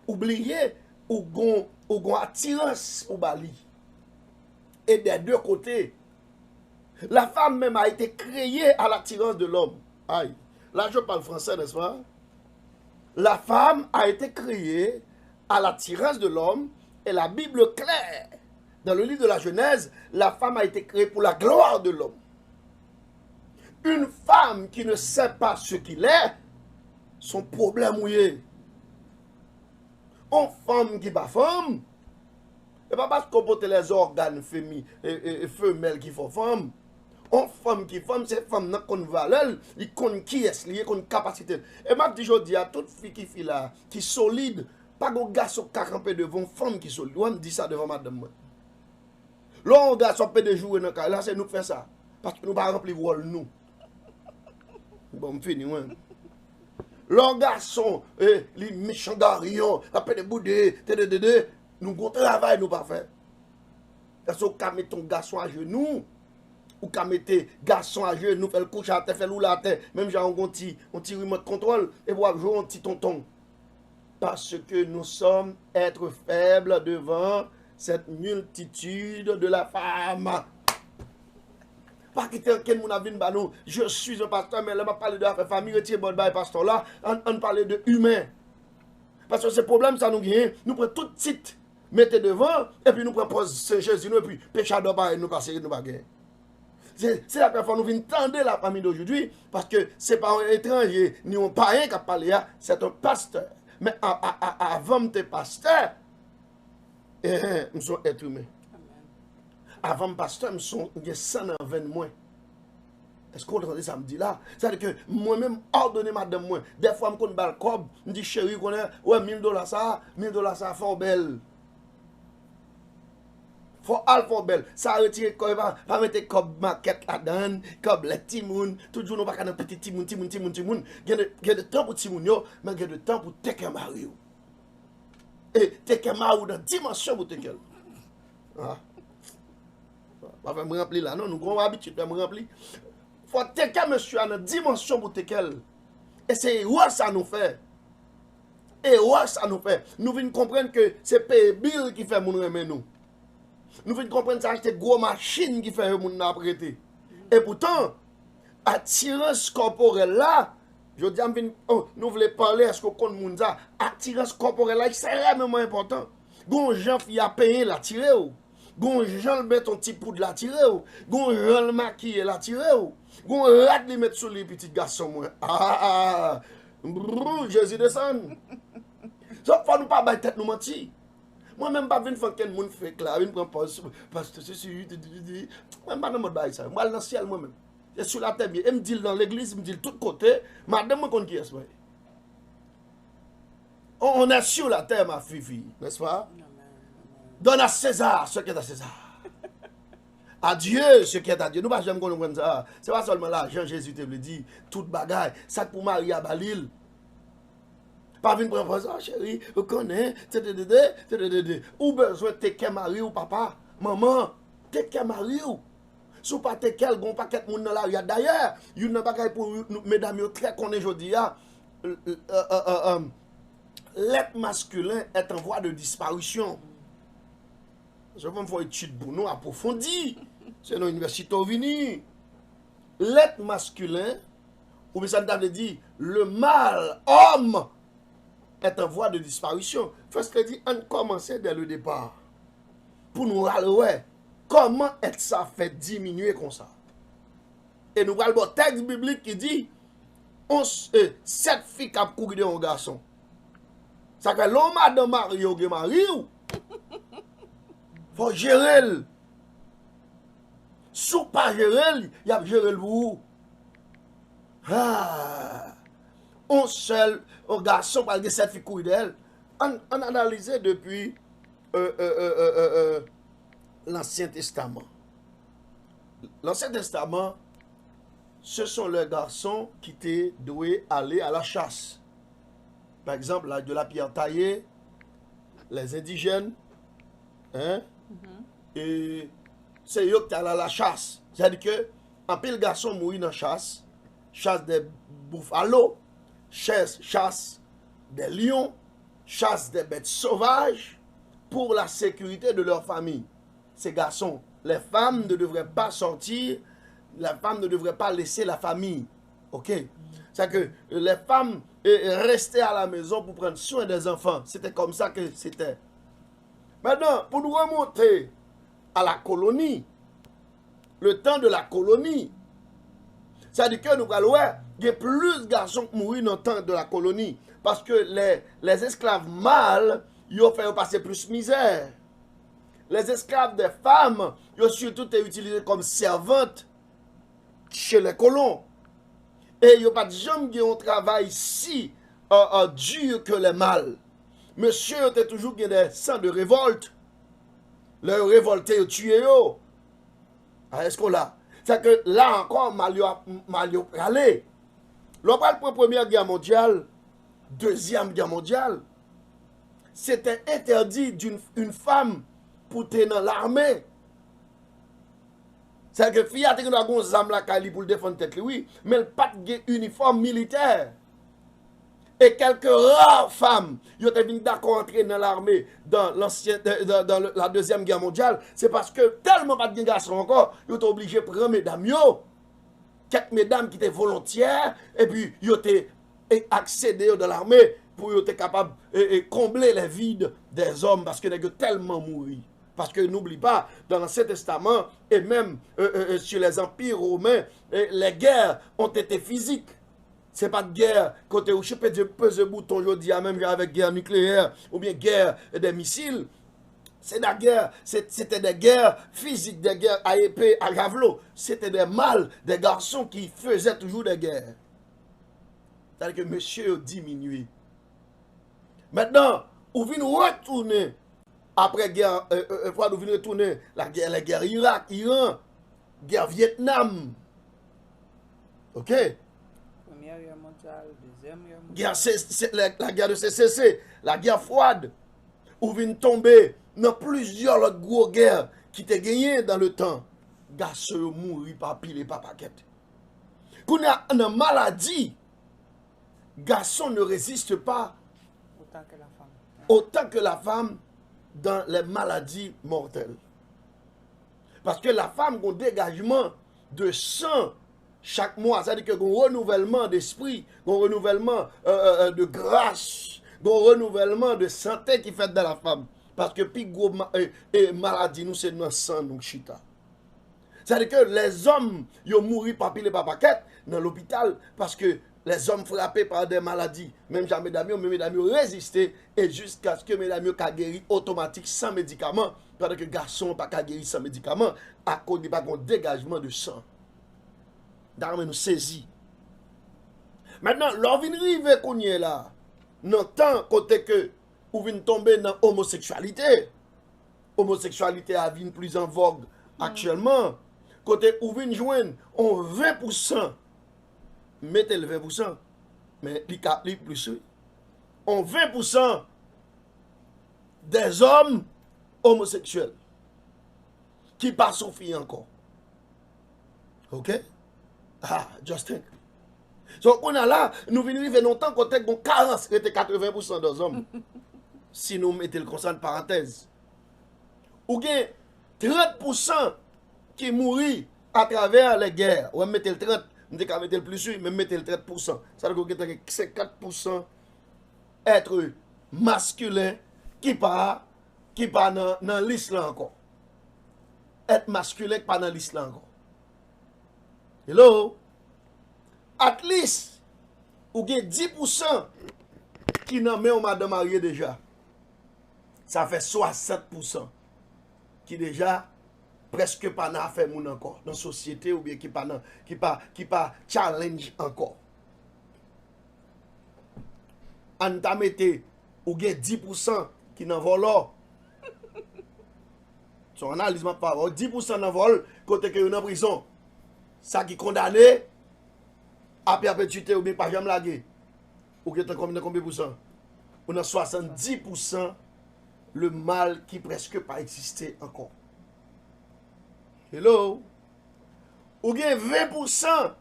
Ou bliye, ou gon, ou gon atirans pou ba li. E dè de kote. La femme même a été créée à l'attirance de l'homme. Aïe. Là, je parle français, n'est-ce pas? La femme a été créée à l'attirance de l'homme, et la Bible est claire. Dans le livre de la Genèse, la femme a été créée pour la gloire de l'homme. Une femme qui ne sait pas ce qu'il est, son problème ou ye. On fanm ki pa fanm, e pa paske w pote lèzògàn femi-, e, e, e femèl ki fè w fanm. On fanm ki fanm, se fanm nan konn valè l, li konn kiyès li ye, konn kapasite l. E m ap di jodi a, tout fi ki fi la, ki solid, pa gon gason k ka kanpe devan on fanm ki solid. Ou wè m di sa devan madanm mwen. Lè yon gason ap pede joure nan kay la, se nou k fè sa. Paske nou pa ranpli wòl nou. Bon, m fini, mwen. Lè yon gason, eh, li mechan garyon, l ap pede boude, tededede, nou gon travay nou pa fè. Paske ou ka mete yon gason ajenou, ou ka mete gason ajenou, fè l kouche atè, fè l woule atè, menm jan yon ti, yon ti rimòt kontwòl, epi w ap jwe yon ti tonton. Parce que nous sommes êtres faibles devant cette multitude de la femme. Pa kite ankenn moun ap vin ba nou, "Je suis un pasteur," men lè m ap pale de afè fanmi, retire bòd bay pastè la, ann, ann pale de imen. Paske se pwoblèm sa nou genyen, nou pran tout tit mete devan, epi nou pran pòz Sen Jezi nou, epi pechadò parèy nou pase, nou pa genyen. Se, se la fò nou vin tande la famille d'aujourd'hui, paske se pa yon etranje, ni yon payen k ap pale a, c'est un pasteur. Men a, a, a, avan m te pastè, eh, m se yon èt imen. Avan m pastè, m se yon, m gen san nan venn mwen. Èske w tande sa m di la? Sètadi ke mwen menm, m òdone madanm mwen. Dèfwa m konn ba l kòb, m di, "Cheri, konnen, wè mil dola sa a, mil dola sa a, fè w bèl." Fò w al fè w bèl. Sa retire kò, pa, pa mete kòb makèt ladan l, kòb lèt timoun. Tout jou nou pa ka nan pitit timoun, timoun, timoun, timoun. Gen de, gen de tan pou timoun yo, men gen de tan pou teke mari w. E teke mari w nan dimansyon pou teke l. Ah. Pa fè m ranpli la, non, nou gon abitid fè m ranpli. Fò teke mesye a nan dimansyon pou teke l. E se erè sa nou fè. Erè sa nou fè. Nou vin konprann ke se peye bil ki fè moun renmen nou. Nou vin konprann se achte gwo machin ki fè moun nan ap rete. E poutan, atirans kòporèl la, jodi a m vin, oh, nou vle pale, èske w konn moun sa? Atirans kòporèl la ekstrèmeman enpòtan. Gon jan fi a penyen l atire w. Gon jan l met yon ti poud l atire w. Gon jan l makiye l atire w. Gon rad li met sou li, pitit gason mwen. Ah! Brrr, Jezi desann. Sa fò nou pa bay tèt nou manti. Mwen menm pa vin fè ankenn moun fake la, vin pran pòz, pastè sesi, di, di, di, di. Mwen pa nan mòd bagay sa yo. Mwen al nan syèl mwen menm. Se sou latè m ye. E m di l nan legliz, m di l tout kote, madanm mwen konn kiyès mwen ye. On, on est sur la terre, ma fifi, n'est-ce pas? Donne à César ce qui est à César. À Dieu ce qui est à Dieu. Nou pa janm konn konprann sa. Se pa sèlman lajan Jezi te vle di, tout bagay. Sa k pou mari a, ba li l. Pa vin pran pòz, "Ah, cheri, ou konnen, tededede, tededede." Ou bezwen take care mari w, papa, manman, take care mari w. Si w pa teke l, gen yon pakèt moun nan lari a. Dayè, youn nan bagay pou nou, medam yo trè konnen jodi a, euh, euh, euh, euh, euh, l'être masculin est en voie de disparition. Se pou m fè yon etid pou nou apwofondi. Se nan inivèsite w vini. L'être masculin, oubyen sa n ta vle di, le mâle homme est en voie de disparition. First Lady, ann kòmanse dès le départ. Pou nou al wè kòman èt sa fè diminye konsa. E nou pral ba w tèks biblik ki di, on, e, sèt fi k ap kouri dèyè yon gason. Sa fè lè yon madanm marye ou gen mari w, fò w jere l. Si w pa jere l, y ap jere l pou ou. Ah! On sèl, on gason pral gen sèt fi kouri dèyè l. Ann, ann analize depi euh, euh, euh, euh, euh, euh, l'Ancien Testament. L'Ancien Testament, ce sont les garçons qui te dwe aller à la chasse. Par exemple, la, de la pierre taillée, les indigènes, hein, e se yo ki t al a la chas. Sètadi ke anpil gason mouri nan chas, chasse des bouffaloes, chasse, chasse des lions, chasse des bêtes sauvages pour la sécurité de leur famille. Ces garçons, les femmes ne devraient pas sortir, la femme ne devrait pas laisser la famille. OK? C'est que les femmes eh, restaient à la maison pour prendre soin des enfants. C'était comme ça que c'était. Maintenant, pour nous remonter à la colonie, le temps de la colonie, sa di ke nou pral wè, gen plis gason k mouri nan tan de la koloni. Paske lè, lè esklav mal, yo fè yo pase plis mizè. Lè esklav de fanm, yo sitou te itilize kòm sèvant chez les colons. E yo pa t janm gen yon travay si euh, euh, dur que les mâles. Mesye yo te toujou gen de san de revòlt. Lè yo revòlte, yo tiye yo. A, èske w la? Sa ke la ankò, mal yo ap, mal yo prale. Lè w pral pran Premyè Gè Mondyal, Dezyèm Gè Mondyal, se te entèdi d'une une femme pou te nan lame. Sa ke fi a te gen dwa gen yon zam lakay li pou l defann tèt li, wi, men l pa t gen inifòm militè. E kèlke ra fanm, yo te vin dakò antre nan lame dan lansyen, dan, dan, dan la Dezyèm Gè Mondyal, se paske tèlman pa t gen gason ankò, yo te oblije pran medam yo. Kèk medam ki te volontyè, epi yo te e, aksede yo dan lame pou yo te kapab e, e, konble les vides des hommes, paske nèg yo tèlman mouri. Paske n'oublie pas, dans l'Ancien Testament, et même euh, euh, euh, sur les empires romains, euh, les guerres ont été physiques. Se pa t gè kote ou peze, peze bouton jodi a, menm jan avèk gè nikleyè oubyen gè de misil. Se de gè, se, se te de gè fizik, de gè a epe, a javlo. Se te de mal, de gason ki fezè toujou de gè. Sètadi ke mesye yo diminye. Mentnan, ou vin retounen apre gè, euh, euh, euh, Fwad, ou vin retounen lagè, lagè Irak, Iran, gè Vyetnam. OK? Premyè gè mondyal, dezyèm gè Gè mondyal. se, se, la, lagè de C C C, lagè Fwad. Ou vin tonbe nan plizyè lòt gwo gè ki te genyen dan le tan. Gason yo mouri pa pil e pa pakèt. Kounye a, nan maladi, garçon ne résiste pas Autant que la femme. autant que la femme dans les maladies mortelles. Paske la fanm gon degajman de san chak mwa, sa di ke gon renouvèlman d'esprit, gon renouvèlman euh, euh, euh, de gras, gon renouvèlman de sante ki fèt dan la fanm. Paske pi gwo ma, e, e maladi nou se nan san nou chita. Sa di ke lèzòm yo mouri pa pil e pa pakèt nan lopital paske lèzòm frape pa de maladi. Menm jan medam yo, men medam yo reziste e jiskaske medam yo ka geri otomatik san medikaman, pandan ke gason an pa ka geri san medikaman akoz li pa gon degajman de san. M ta renmen nou sezi. Mentnan, lè w vin rive kounye la, nan tan kote ke ou vin tonbe nan omoseksyalite, omoseksyalite a vin pli an vòg aktyèlman, kote ou vin jwenn on ven pousan, mete l ven pousan, men li ka, li plis wi, on ven pousan dèzòm omoseksyèl ki pa soufri ankò. Ok? Ah, just think. So, kounye a la, nou vin rive nan yon tan kote gon karans rete katreven pousan dan zòm. Si nou mete l konsa, ant parantèz. Ou gen trant pousan ki mouri atravè lè gè. Wè, m mete l trant, m te ka mete l plis, wi, men m mete l trant pousan. Sa vle di ou gentan gen senkant pousan èt maskilen ki pa, ki pa nan, nan lis la ankò. Èt maskilen ki pa nan lis la ankò. Hello? At least, ou gen dis pousan ki nan men yon madanm marye deja. Sa fè swasant pousan ki deja prèske pa nan afè moun ankò, nan sosyete oubyen ki pa nan, ki pa, ki pa challenge ankò. Ann ta mete, ou gen dis pousan ki nan vòlò. Se yon analiz m ap fè avè w. Dis pousan nan vòl, kote ke yo nan prizon. Sa ki kondane a pèpetite oubyen pa janm lage. Ou gentan konbyen, nan konbyen pousan? Ou nan swasanndis pousan le mal ki prèske pa egziste ankò. Hello? Ou gen ven pousan.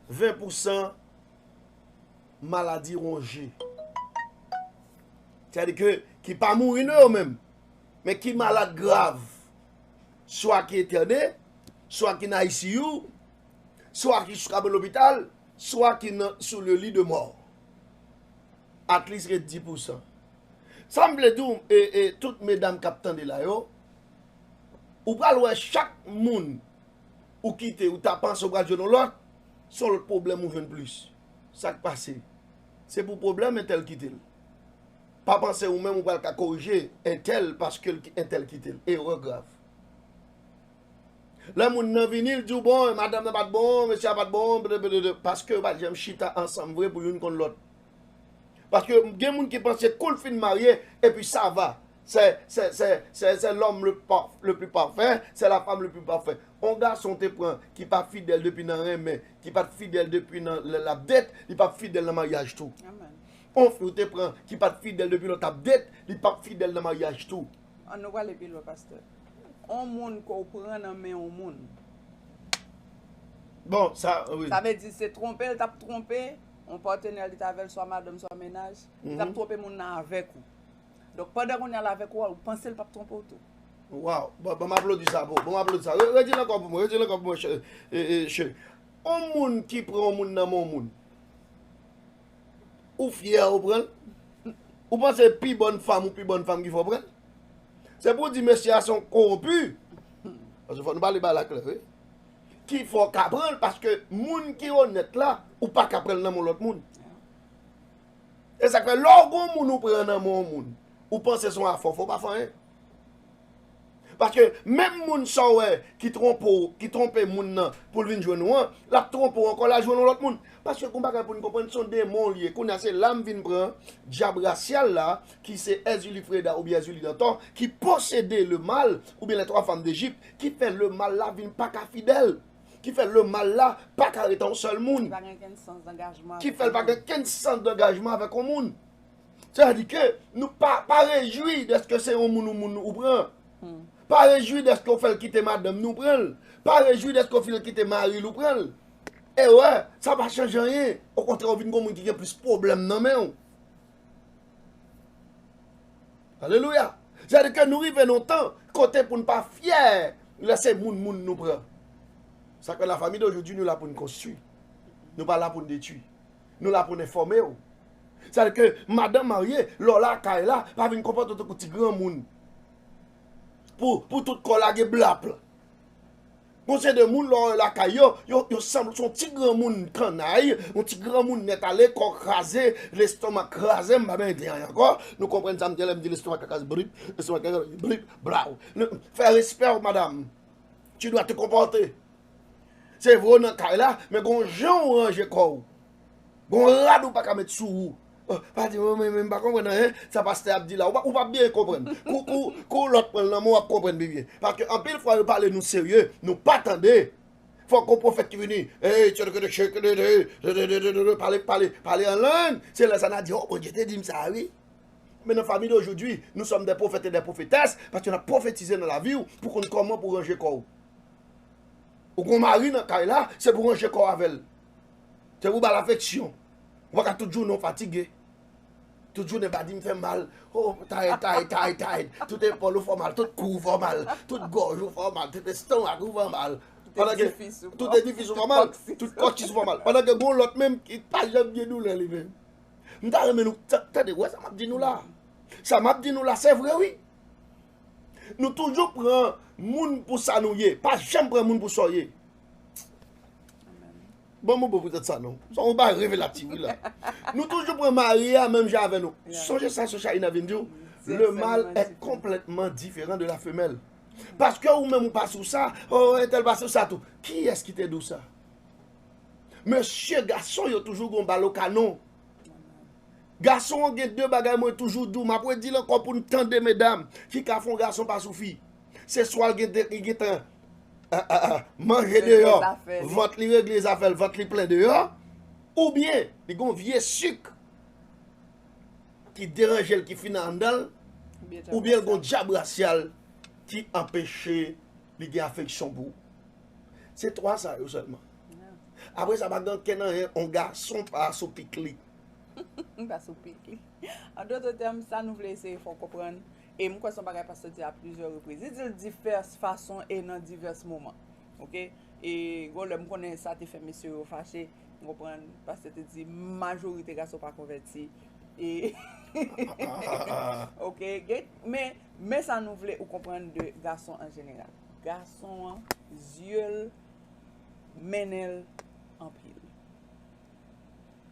Ven pousan maladi wonje. Sètadi ke ki pa mouri non yo menm, men ki malad grav. Swa ki entène, swa ki nan I C U, swa ki sou kabann lopital, swa ki nan, sou le lit de mort. At least ret dis pousan. Sa m vle di w, e, e, tout medam k ap tande la yo, ou pral wè chak moun ou kite, ou ta panse ou pral jwenn yon lòt, se yon lòt pwoblèm ou jwenn plis. Sa k pase? Se pou pwoblèm entèl kite l. Pa panse ou menm ou pral ka korije entèl paske l ki-, entèl kite l. Erè grav. Lè moun nan vini, l di w, bon, madanm nan pa t bon, mesye a pa t bon, blablabla, paske yo pa t janm chita ansanm vre pou youn konn lòt. Paske gen moun ki panse kou l fin marye, epi sa va. C'est, c'est, c'est, c'est, c'est l'homme le par-, le plus parfait, c'est la femme le plus parfait. On gason te pran ki pa fidèl depi nan renmen, ki pa t fidèl depi nan lè l ap date, li p ap fidèl nan maryaj tou. Amen. On fi w te pran ki pa t fidèl depi lè w t ap date, li p ap fidèl nan maryaj tou. An nou prale pi lwen, pastè. On moun ke w pran nan men on moun. Bon, sa, wi. Sa vle di se twonpe l t ap twonpe on patnè li t avè l, swa madanm, swa mennaj. Li t ap twonpe moun nan avèk ou. Donk, pandan kounye a l avèk ou, ou panse l p ap twonpe w tou. Waw, bon, bon, m aplodi sa, bon, bon, m aplodi sa. Re-, redi l ankò pou mwen, redi l ankò pou mwen, che, e, e, che. On moun ki pran on moun nan men on moun. Ou fyè ou pran l? Ou panse pi bòn fanm, ou pi bòn fanm ki fè w pran l? Se pou w di mesye a se yon kowonpi. Paske fò nou pale bagay la klè, wi. Ki fè w ka pran l, paske moun ki onèt la, ou pa ka pran l nan men yon lòt moun. E sa k fè, lè w gen yon moun ou pran nan men yon moun, ou panse se yon afè, fò w pa fè anyen. Paske menm moun sa w wè ki twonpe w, ki twonpe moun nan pou l vin jwenn ou an, l ap twonpe w ankò, l al jwenn yon lòt moun. Paske gon bagay pou n konprann, se yon demon l ye. Kounye a, se la m vin pran dyab rasyal la, ki se Èzili Freda oubyen Èzili Dantò, ki posede le mal, oubyen les trois femmes d'Égypte, ki fè le mal la vin pa ka fidèl, ki fè le mal la pa ka rete yon sèl moun, ki fè l pa gen kenn sans dangajman avèk yon moun. Sètadi ke nou pa, pa rejwi dèske se yon moun ou moun ou pran. Pa rejwi dèske w fè l kite madanm ni w pran l. Pa rejwi dèske w fè l kite mari l ou pran l. E wè, sa pa chanje anyen. Okontrè, w vin gon moun ki gen plis pwoblèm nan men w. Alelouya. Sètadi ke nou rive nan yon tan kote pou n pa fyè lè se moun moun nou pran. Sa k fè la famille d'aujourd'hui, nou la pou n konstwi. Nou pa la pou n detwi. Nou la pou n enfòme w. Sètadi ke madanm marye, lè w lakay la, pa vin konpòte w tankou ti granmoun. Pou, pou tout kò w lage blap. Gon seri de moun lè w lakay yo, yo, yo sanble se yon ti granmoun kannay, yon ti granmoun nèt ale, kò kraze, lestomak kraze, m pa menm di anyen ankò. Nou konprann sa m di lè m di lestomak kraze, blip, lestomak kraze, blip, blaw. Fè respè w, madanm. Tu dois te comporter. Se vre w nan kay la, men gon jan w ranje kò w. Gon rad ou pa ka met sou ou. Oh, pa di, oh, men, men m pa konprann anyen, sa pastè ap di la. Ou pa, ou pa byen konprann. Kou, kou, kou lòt pran l nan men w, w ap konprann pi byen. Paske anpil fwa yo pale nou serye, nou pa tande. Fòk gon pwofèt ki vini. Hey, tchè, tchè, tchè, tchè, tchè, pale, pale, pale an lang. Se lè sa n a di, oh, Bondye te di m sa, wi. Men nan famille d'aujourd'hui, nous sommes des prophètes et des prophétesses, paske n ap pwofetize nan lavi w pou konn kòman pou ranje kò w. Ou gon mari nan kay la, se pou w ranje kò w avè l. Se pou w ba l afeksyon. Ou pa ka tout jounen w fatige. Tout jounen badi m fè mal. Oh, tired, tired, tired, tired. Tout epòl ou fè w mal, tout kou ou fè w mal, tout gòj ou fè w mal, tout estomak ou fè w mal. Tout edifis ou fè w mal. Tout kòkis ou fè w mal. Pandan ke gon lòt menm ki pa janm gen doulè li menm. M ta renmen nou tande, wè sa m ap di nou la. Sa m ap di nou la, se vre wi. Nou toujou pran moun pou sa nou ye, pa janm pran moun pou sa w ye. Bon, mwen bon poutèt sa non. Sa yon bagay revelatif wi la. Nou toujou pran mari a menm jan avè nou. Sonje sa Sè Shaïna vin di w, le mal est complètement différent de la femelle. Paske ou menm ou pa sou sa, oh entèl pa sou sa tou. Kiyès ki te di w sa? Mesye, gason yo toujou gon bal o kanon. Gason an gen de bagay mwen toujou di w, m ap redi l ankò pou n tande medam, ki ka fè yon gason pa sou fi. Se swa l gen de, li gentan manje deyò, vant li regle zafè l, vant li plen deyò, oubyen li gon vye sik ki deranje l, ki fin anndan l, oubyen l gon dyab rasyal ki anpeche li gen afeksyon pou ou. Se twa sa yo sèlman. Apre sa, pa gen ankenn anyen, yon gason pa sou pik li. Pa sou pik li. An dòt tèm, sa nou vle eseye fè w konprann, e m kwè se yon bagay pastè di a plizyè repriz. Li di l divès fason e nan divès moman. Oke? E gon lè m konnen sa te fè mesye yo fache, ou konprann, pastè te di majorite gason pa konvèti. E, oke, gen, men, men sa nou vle ou konprann de gason an jeneral. Gason an, zye l mennen l anpil.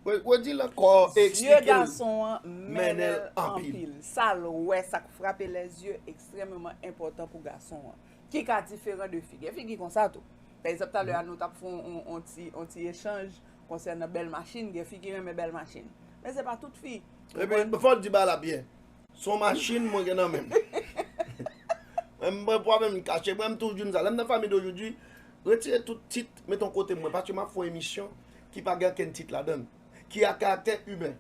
Redi l ankò, eksplike l. Zye gason an mennen l anpil. Sa l wè, sa k frape lèzye, ekstrèmeman enpòtan pou gason an. Ki ka diferan de fi. Gen fi ki konsa tou. Pa egzanp, talè a nou t ap fè yon, yon, yon ti, yon ti echanj konsènan bèl machin, gen fi ki renmen bèl machin. Men se pa tout fi. Epi, fò w di bagay la byen. Se yon machin mwen gen nan men m. Mwen, mwen pa menm kache, mwen, m toujou di m sa. Lè m nan Famille d'Aujourd'hui, retire tout tit, mete yon kote mwen, paske m ap fè yon emisyon ki pa gen okenn tit ladan l, ki a karaktè imen.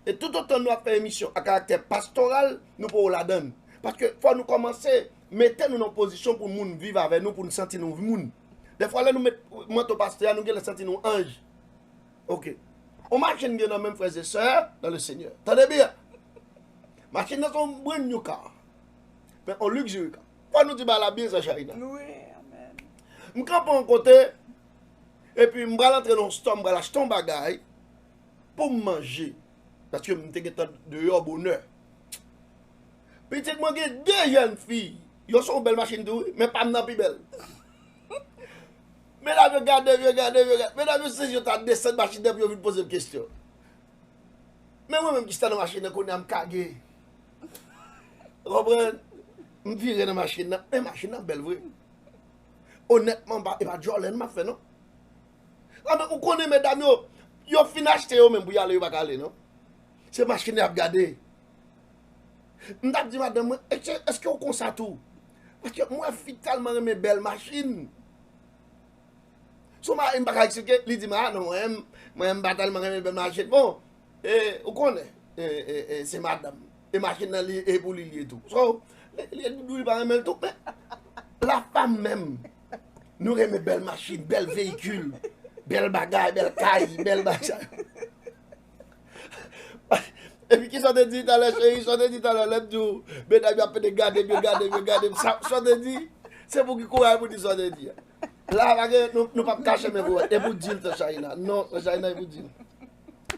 E toutotan nou ap fè emisyon a karaktè pastoral, nou poko ladan l. Paske fò nou kòmanse mete nou nan pozisyon pou moun viv avè nou, pou n santi nou moun. Dèfwa, lè nou met manto pastè a, nou genlè santi nou anj. Oke. On machin gen nan men m, frè e sè, dans le Seigneur. Tande byen. Machin nan se yon brand new car. Men on luxury car. Fò nou di bagay la byen, sè Shaïna. Wi, amèn. M kanpe yon kote, epi m pral antre nan yon store, m pral achte yon bagay pou m manje. Paske m te gentan deyò bonè. Pitit mwen gen de jèn fi. Yo se yon bèl machin tou, wi, men pa m nan pi bèl. Medam yo gade m, yo gade m, yo gade m. Medam yo sezi, yo ta desann machin nan pou yo vin poze m kesyon. Men mwen menm ki chita nan machin nan kounye a m kage. Ou konprann? M vire nan machin nan. Men machin nan bèl vre. Onètman, m pa, e pa djòlè m ap fè non. Anben, ou konnen medam yo, yo fin achte yo menm pou y ale, yo pa ka ale non. Se machin nan y ap gade. M t ap di madanm mwen, èske, èske w konsa tou? Paske m wè fi tèlman renmen bèl machin. Si w mare m pa ka eksplike, li di m, a non, mwen, mwen m pa tèlman renmen bèl machin. Bon, e, ou konnen, e, e, e, se madanm. E machin nan li, e pou li li ye tou. So, li, li, li, li pa renmen l tou, men la femme menm, nou renmen bèl machin, bèl veyikil, bèl bagay, bèl kay, bèl bagay. Epi kisa w te di talè, cheri? Sa w te di talè, lè m di w, medam yo ap pete gade m, yo gade m, yo gade m. Sa, sa w te di? Se pou ki kouraj pou di sa w te di a. La, pa gen, nou, nou p ap kache men pou wè. E pou di l, sè Shaïna. Non, sè Shaïna, e pou di l.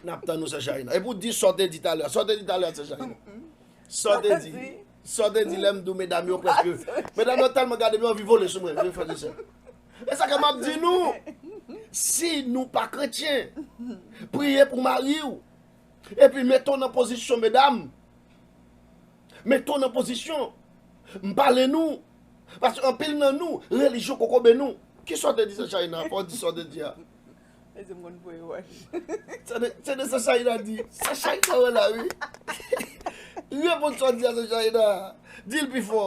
N ap tann ou, sè Shaïna. E pou di sa w te di talè. Sa w te di talè, sè Shaïna. Sa w te di. Sa w te di lè m di w medam yo prèske. Medam yo tèlman gade m, yo anvi vole sou mwen. Vin fè desè. E sa ke m ap di nou. Si nou pa kretyen, priye pou mari w. Epi mete w nan pozisyon, medam. Mete w nan pozisyon. M pale nou. Paske anpil nan nou, relijyon kokobe nou. Kisa w te di sè Shaïna? Fò w di sa w te di a. Mezanmi, m konn voye wòch. Tande, tande sa Shaïna di. Sa Shaïna wè la, wi. Reponn sa w di a, sè Shaïna. Di l pi fò.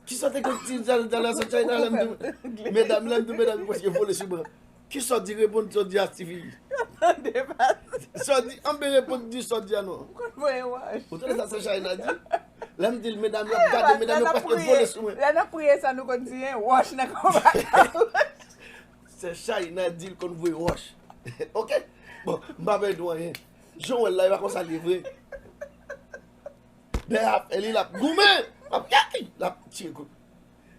Kisa w te konn di talè, sè Shaïna, lè m di, medam, lè m di medam yo prèske vole sou mwen. Kisa w di, reponn sa w di a, tifi? Yo tande, pastè. Sa w di, anben reponn, di sa w di a non. M konn voye wòch. Ou tande sa sè Shaïna di? Lè m di l, medam yo ap gade, medam yo prèske vole sou mwen. Lè n ap priye sa, nou konn di, en, wòch nan konba. Sè China di l konn voye wòch. Ok? Bon, m pa pèdi anyen. Jan w wè l la, e pa konsa l ye vre. Dèyè afè li, l ap goumen. L ap, l ap tire kout.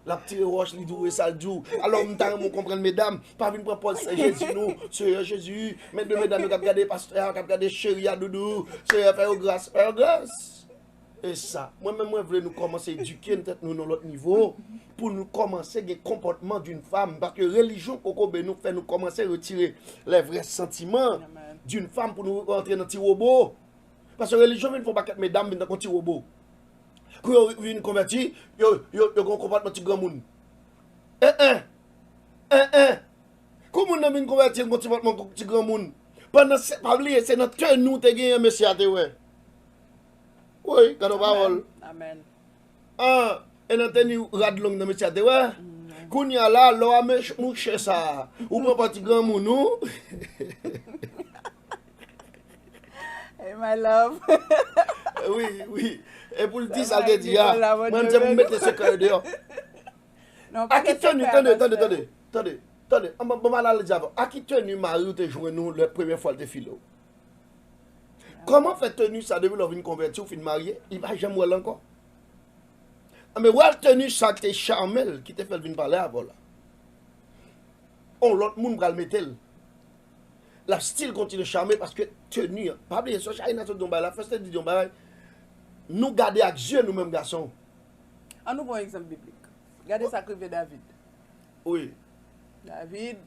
L ap tire wòch, li di w e sa l di w. Alò, m ta renmen w konprann, medam, pa vin pran pòz Sè Jezi, non. Seyè Jezi, men de medam yo k ap gade pastè a, k ap gade cheri a, doudou. Seyè, fè yo gras, fè yo gras. E sa, mwen menm, mwen vle nou kòmanse edike tèt nou nan lòt nivo, pou nou kòmanse gen konpòtman d'une femme, paske relijyon kokobe nou fè nou kòmanse retire les vrais sentiments d'une femme pou nou rantre nan ti wobo. Paske relijyon vin fè yon pakèt medam vin tankou ti wobo. Kou yo vin konvèti, yo, yo, yo gen yon konpòtman ti granmoun. En, en. En, en. Kou moun nan vin konvèti, l gon ti konpòtman ti granmoun. Pandan se, pa bliye, se nan teni w te genyen, mesye a te wè. Wi, gade yon pawòl. Amèn. An, e nan teni rad long nan mesye a te wè. Kounye a la, lè w a mouche sa, ou pran pa ti granmoun ou. Hey, my love. Wi, wi. E pou l di sa l te di a, mwen, m se pou m mete sekrè yo deyò. A ki teni, tande, tande, tande, tande, tande, tande, an, ban m al ale di avè w. A ki teni mari w te jwenn ou lè premye fwa l te file w? Kòman fè teni sa depi lè w vin konvèti, w fin marye, li pa janm wè l ankò? Anben, wè teni sa k te chame l, ki te fè l vin pale avè w la. On lòt moun pral mete l. L ap still kontinye chame paske teni an. Pa bliye, sè China sot di yon bagay, la fèste di yon bagay. Nou gade ak zye nou menm gason. An nou pran yon egzanp biblik. Gade sa k rive David. Wi. David,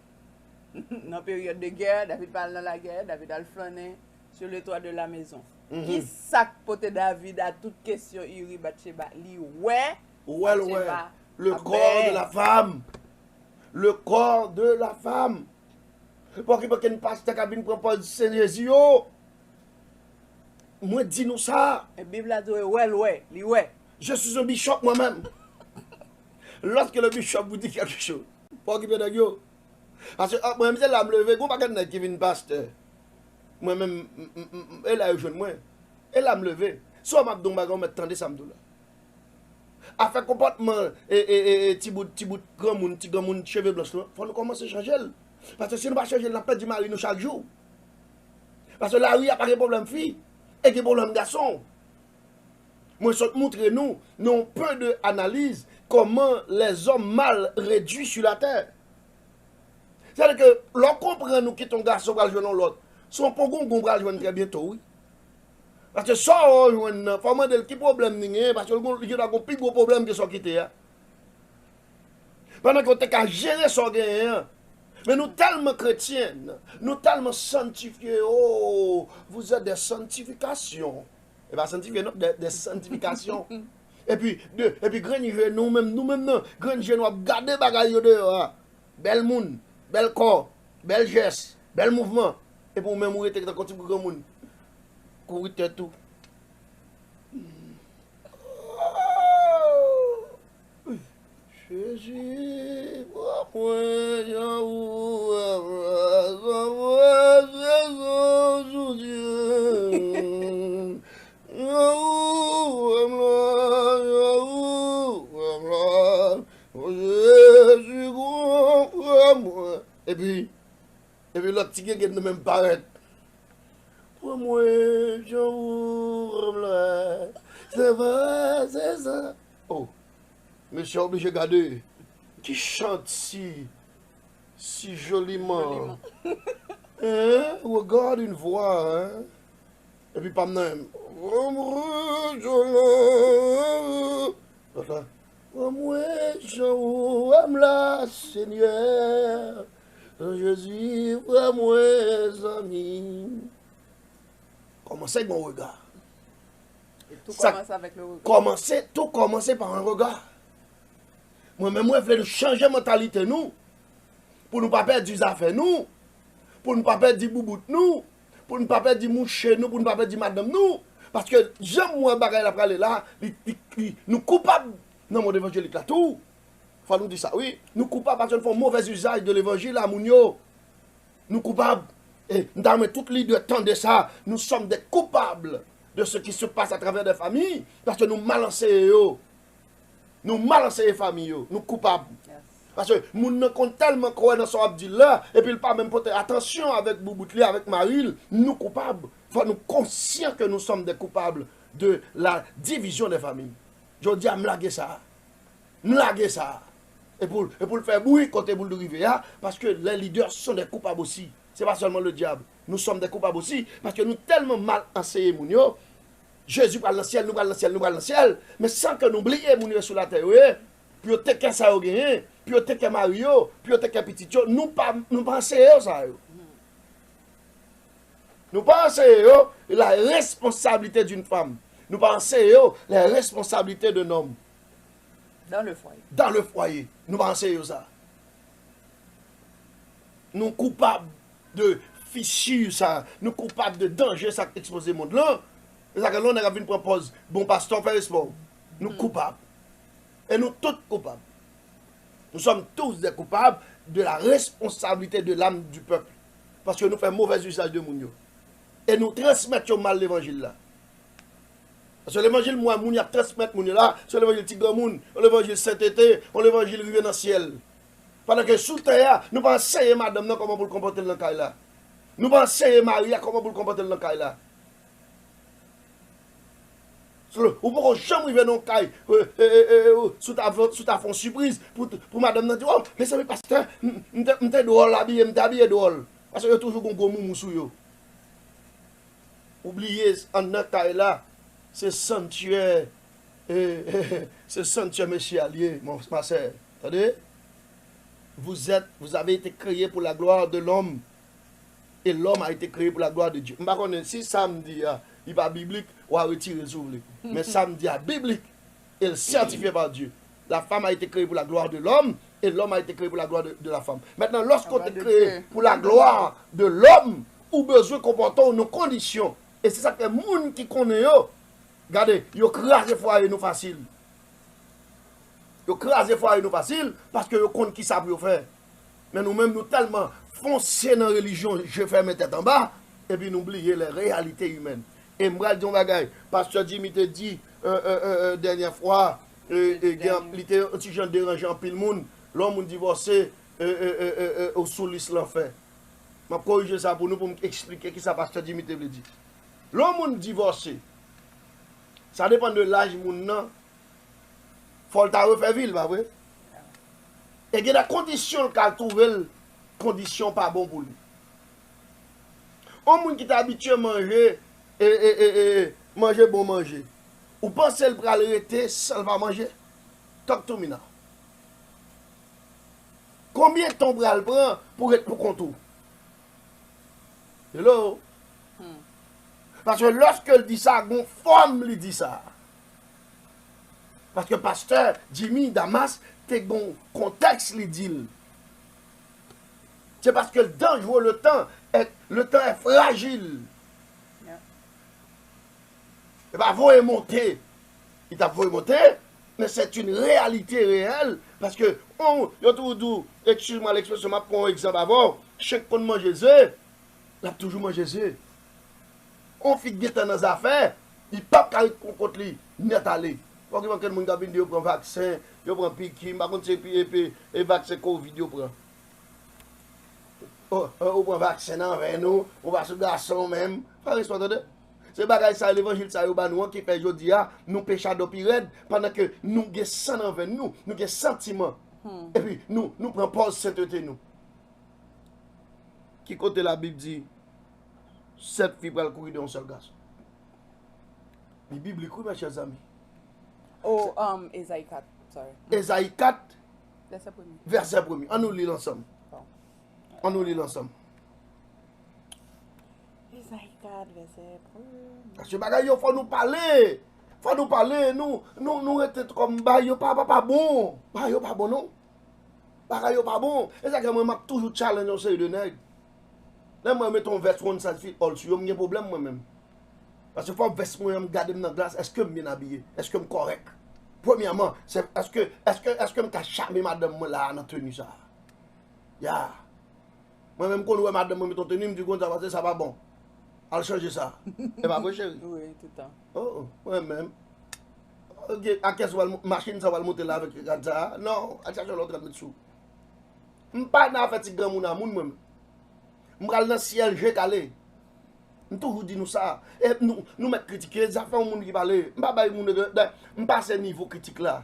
nan peryòd de gè, David pa al nan lagè, David al flannen sur le toit de la maison. Mhm. Ki sa k pote David a tout kesyon Iri Batcheba? Li wè Batcheba ap bèy. Ou wè l wè. Le corps de la femme. Le corps de la femme. Pa okipe okenn pastè k ap vin pran pòz Sen Jezi yo. Mwen di nou sa. E Bib la di w wè l wè, li wè. Je suis un bishop moi-même. Lorsque le bishop vous dit quelque chose, pa okipe nèg yo. Paske, ah, mwen menm se la m leve, gon pakèt nèg ki vin pastè. Mwen menm, m, m, m, m, e la yo jwenn mwen. E la m leve. Si w wè m ap di yon bagay, ou mèt tande sa m di w la. Afè konpòtman, e, e, e, e, ti bout, ti bout granmoun, ti granmoun cheve blanch lan, fò nou kòmanse chanje l. Paske si nou pa chanje l, n ap pèdi mari nou chak jou. Paske lari a pa gen pwoblèm fi, e gen pwoblèm gason. Mwen sot moutre nou, nan yon peu de analiz, kòman les hommes mal réduits sur la terre. Sètadi ke lè w konprann ou kite yon gason pral jwenn yon lòt, se yon pon gongon pral jwenn trè byento, wi. Paske sa w jwenn nan, fò w mande l ki pwoblèm li genyen, paske l gon, li gentan gon pi gwo pwoblèm ke sa w kite a. Pandan ke w te ka jere sa w genyen an. Men nou tèlman kretyen, nou tèlman santifye, oh, vous êtes des sanctifications. E pa santifye non, des, des sanctifications. Epi, de, epi grenn je nou menm, nou menm nan, grenn je nou ap gade bagay yo deyò a. Bèl moun, bèl kò, bèl jès, bèl mouvman. Epi ou menm ou rete tankou ti granmoun. Kouri tèt ou. Jezi, pran mwen jan ou wè m la, sa mwen se Sanjou Dye. Jan ou wè m la, jan ou wè m la, Jezi, pran mwen. Epi, epi lòt ti gengèn nan menm parèt. Pran mwen jan ou wè m la, se pa, se sa. Oh, mesye oblije gade. Qui chante si, si joliment. Hein? Regarde une voix, hein? Epi pa m nan menm. Pran mwen jan ou wè m la, Senyè. Jezi, pran mwen, zanmi. Kòmanse ak yon rega. E tou kòmanse avèk le rega. Kòmanse, tou kòmanse pa yon rega. Mwen menm, mwen vle nou chanje mantalite nou. Pou nou pa pèdi zafè nou. Pou nou pa pèdi boubout nou. Pou nou pa pèdi mouche nou, pou nou pa pèdi madanm nou. Paske jan m wè bagay la prale la, li, li, li, nou koupab nan mond evanjelik la tou. Fò nou di sa, wi. Nou koupab paske nou fè yon movèz izaj de levanjil a moun yo. Nou koupab. E m ta renmen tout lidè tande sa. Nous sommes des coupables. de ce qui se passe à travers des familles, paske nou mal anseye yo. Nou mal anseye fanmi yo, nou koupab. Paske moun nan konn tèlman kwè nan sa w ap di l la, epi l pa menm pote atansyon avèk boubout li, avèk mari l, nou koupab. Fò nou konsyan ke nous sommes des coupables de la division des familles. Jodi a, m lage sa. M lage sa. E pou, e pou l fè bri kote pou l rive a, paske les leaders sont des coupables aussi. Se pa sèlman le diable. Nous sommes des coupables aussi, paske nou tèlman mal anseye moun yo. Jezi pral nan syèl, nou pral nan syèl, nou pral nan syèl, men san ke nou bliye moun yo sou latè yo ye, pou yo teke sa yo genyen, pou yo teke mari yo, pou yo teke pitit yo, nou pa, nou pa anseye yo sa yo. Nou pa anseye yo la responsabilité d'une femme. Nou pa anseye yo les responsabilités d'un homme. Dans le foyer. Dans le foyer. Nou pa anseye yo sa. Nou koupab de fissure sa. Nou koupab de danje sa k ekspoze mond lan. E sa ke lè yon nèg ap vin pran pòz bon pastè, fè respè w. Nou koupab. E nou tout koupab. Nous sommes tous des coupables de la responsabilité de l'âme du peuple. Paske nou fè movèz izaj de moun yo. E nou transmèt yo mal levanjil la. Paske levanjil m wè moun y ap transmèt moun yo la, se levanjil ti granmoun, yon levanjil sentete, yon levanjil rive nan syèl. Pandan ke sou tè a, nou pa anseye madanm nan kòman pou l konpòte l nan kay la. Nou pa anseye mari a kòman pou l konpòte l nan kay la. Ou poko janm rive nan yon kay, sou ta fè yon sipriz pou madanm nan di, oh, mezanmi pastè, m te dwòl abiye, m te abiye dwòl. Paske yo toujou gon gwo moumou sou yo. Ou bliye anndan kay la, se santyè, se santyè mesye a l ye, mon, ma sè. Tande? Vous êtes, vous avez été créé pour la gloire de l'homme. Et l'homme a été créé pour la gloire de Dieu. M pa konnen si sa m di a, li pa biblik, w a retire l si w vle. Men sa m di a biblik, et syantifye pa Dye. La femme a été créée pour la gloire de l'homme, et l'homme a été créé pour la gloire de, de la femme. Maintenant, lorsqu'on te crée pour la gloire de l'homme, ou bezwen konpòte w nan kondisyon. E se sa k fè moun ki konnen yo, gade, yo kraze fwaye nou fasil. Yo kraze fwaye nou fasil, paske yo konn kisa pou yo fè. Men nou menm, nou tèlman fonse nan relijyon, je fèmen tèt anba, epi nou bliye les réalités humaines. E m pral di yon bagay, pastè Jimmy te di, dènyè fwa, li te yon ti jan deranje anpil moun, lè yon moun divòse, ou sou lis lanfè. M ap korije sa pou nou, pou m eksplike kisa pastè Jimmy te vle di. Lè yon moun divòse, sa depann de laj moun nan, fò l ta refè vi l, pa vre? E gen nan kondisyon l ka twouve l, kondisyon pa bon pou li. Yon moun ki te abitye manje, e, e, e, e, manje bon manje, ou panse l pral rete san l pa manje? Talk to me now. Konbyen tan w pral pran pou ret pou kont ou? Hello? Paske lòske l di sa, gon fòm li di sa. Paske pastè Jimmy Damas te gon kontèks li di l. Se paske l danjere, le temps est, le temps est fragile. E pa voye monte. Li t ap voye monte, men c'est une réalité réelle. Paske, on, yo toujou di w, excuse-moi l'expression, m ap pran yon egzanp avè w, chen k konn manje ze, l ap toujou manje ze. On fi k gentan nan zafè, li p ap ka ret pou kont li nèt ale. Fòk gen ankenn moun k ap vin di yo pran vaksen, yo pran piki, m pa konn se pi, epi, e vaksen kovid yo pran. O, o, ou pran vaksen nan venn ou, ou pa sou gason menm. Fè respè, tande. Se bagay sa, levanjil sa yo ba nou an ki fè jodi a, nou pe chado pi rèd, pandan ke nou gen san nan venn nou, nou gen santiman. Epi nou, nou pran pòz sentete nou. Ki kote Labib di sèt fi pral kouri de yon sèl gason? Li biblik, wi, mes chers amis. Oh, um, Ezayi kat, sorry. Ezayi kat, Vèsè premye. Vèsè premye. Ann nou li l ansanm. Ann nou li l ansanm. Ezayi kat, vèsè premye. Paske bagay yo, fò nou pale. Fò nou pale, nou, nou, nou rete kòm bagay yo pa, pa, pa bon. Bagay yo pa bon, non. Bagay yo pa bon. E sa k fè mwen, m ap toujou challenge yon seri de nèg. Lè mwen mete yon vès one size fit all sou yo, m gen pwoblèm mwen menm. Paske fò vès mwen an, m gade m nan glas, èske m byen abiye? Èske m kòrèk? Premyèman, se èske, èske, èske m ka chame madanm mwen la a nan teni sa a? Ya. Mwen menm, m konn wè madanm mwen met yon teni, m di, "Konn sa pase, sa pa bon." Al chanje sa. E pa vre, cheri? Wi, toutan. Oh, oh, mwen menm. Ok, a kiyès w al mo- machin sa w al monte la avèk rad sa a? Non, al chache yon lòt rad met sou. M pa nan afè ti granmoun a moun mwen. M pral nan syèl je kale. M toujou di nou sa. E nou, nou mèt kritike, zafè yon moun ki pale. M pa bay moun de, de, m pase nivo kritik la.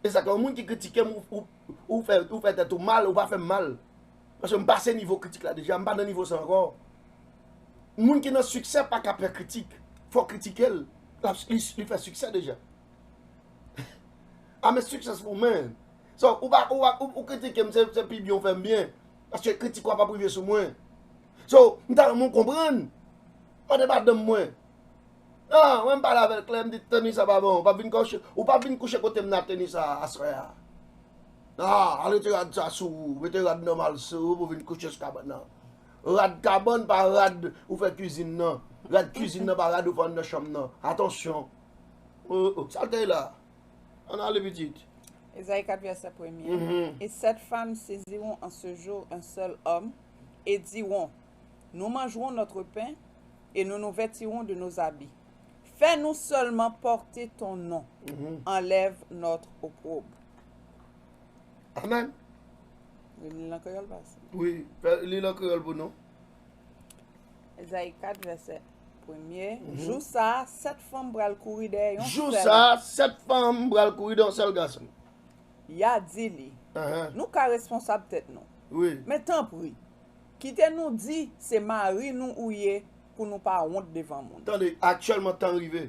E sa ke yon moun ki kritike m, ou, ou, ou fè, ou fè tèt ou mal, ou pa fè m mal. Paske m pase nivo kritik la deja, m pa nan nivo sa ankò. Moun ki nan siksè pa ka pè kritik. Fò kritike l. L ap, li, li fè siksè deja. I'm a successful man. So, ou pa, ou, ou, ou kritike m, se, se pi byen ou fè m byen. Paske kritik ou ap ap rive sou mwen. So, m ta renmen w konprann. Mande madanm mwen. Non, mwen m pale avè l klè, m di, Tony, sa pa bon. Ou pa vin kouche, ou pa vin kouche kote m nan, Tony, sa aswè a. Ah, al rete rad sa sou ou, mete rad nòmal sou ou pou vin kouche sou kabann nan. Rad kabann pa rad ou fè kwizin nan. Rad kwizin nan pa rad ou fè anndan chanm nan. Atansyon. Oh, oh, sa l te ye la. Ann ale pitit. Ezayi kat vèsè premye. Mhm. Et sept femmes saisiront en ce jour un seul homme et diront, nous mangerons notre pain et nous nous vêtirons de nos habits. Fais-nous seulement porter ton nom. Mhm. Enlève notre opprobre. Amen. Li l an kreyòl pase. Wi, fè- li l an kreyòl pou nou. Ezayi kat vèsè premye. Mhm. Jou sa a, sèt fanm pral kouri dèyè yon Jou sèl. Sa a, sèt fanm pral kouri dèyè yon sèl gason. Y a di li, Ahan. Nou ka responsab tèt nou. Wi. Men tanpri, kite nou di se mari nou ou ye pou nou pa wont devan moun. Tande, aktyèlman tan rive.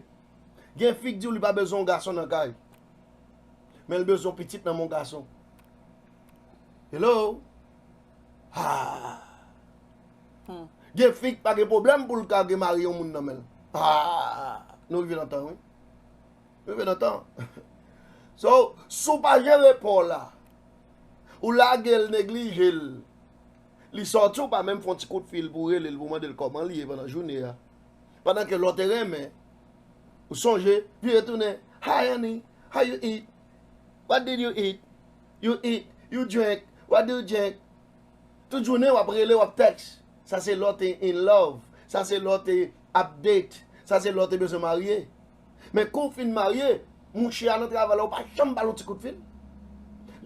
Gen fi k di w li pa bezwen yon gason nan kay. Men l bezwen yon pitit nan men yon gason. Hello? Ah. Hmm. Gen fi k pa gen pwoblèm pou l ka gen mari yon moun nan men l. Ah. Nou rive nan tan, wi. Nou rive nan tan. So, si w pa jere pa w la, ou lage l, neglije l, li sòti, ou pa menm fè yon ti kout fil pou w rele l, pou w mande l kòman li ye pandan jounen an. Pandan ke lè w te renmen, ou sonje, vire tounen, Hi honey, how you eat? What did you eat? You eat, you drink, what do you drink? Tout jounen w ap rele, w ap tèks. Sa se lè w te in love. Sa se lè w te ap date. Sa se lè w te bezwen marye. Men kou w fin marye, mouche a nan travay la, ou pa janm ba l yon ti kout fil.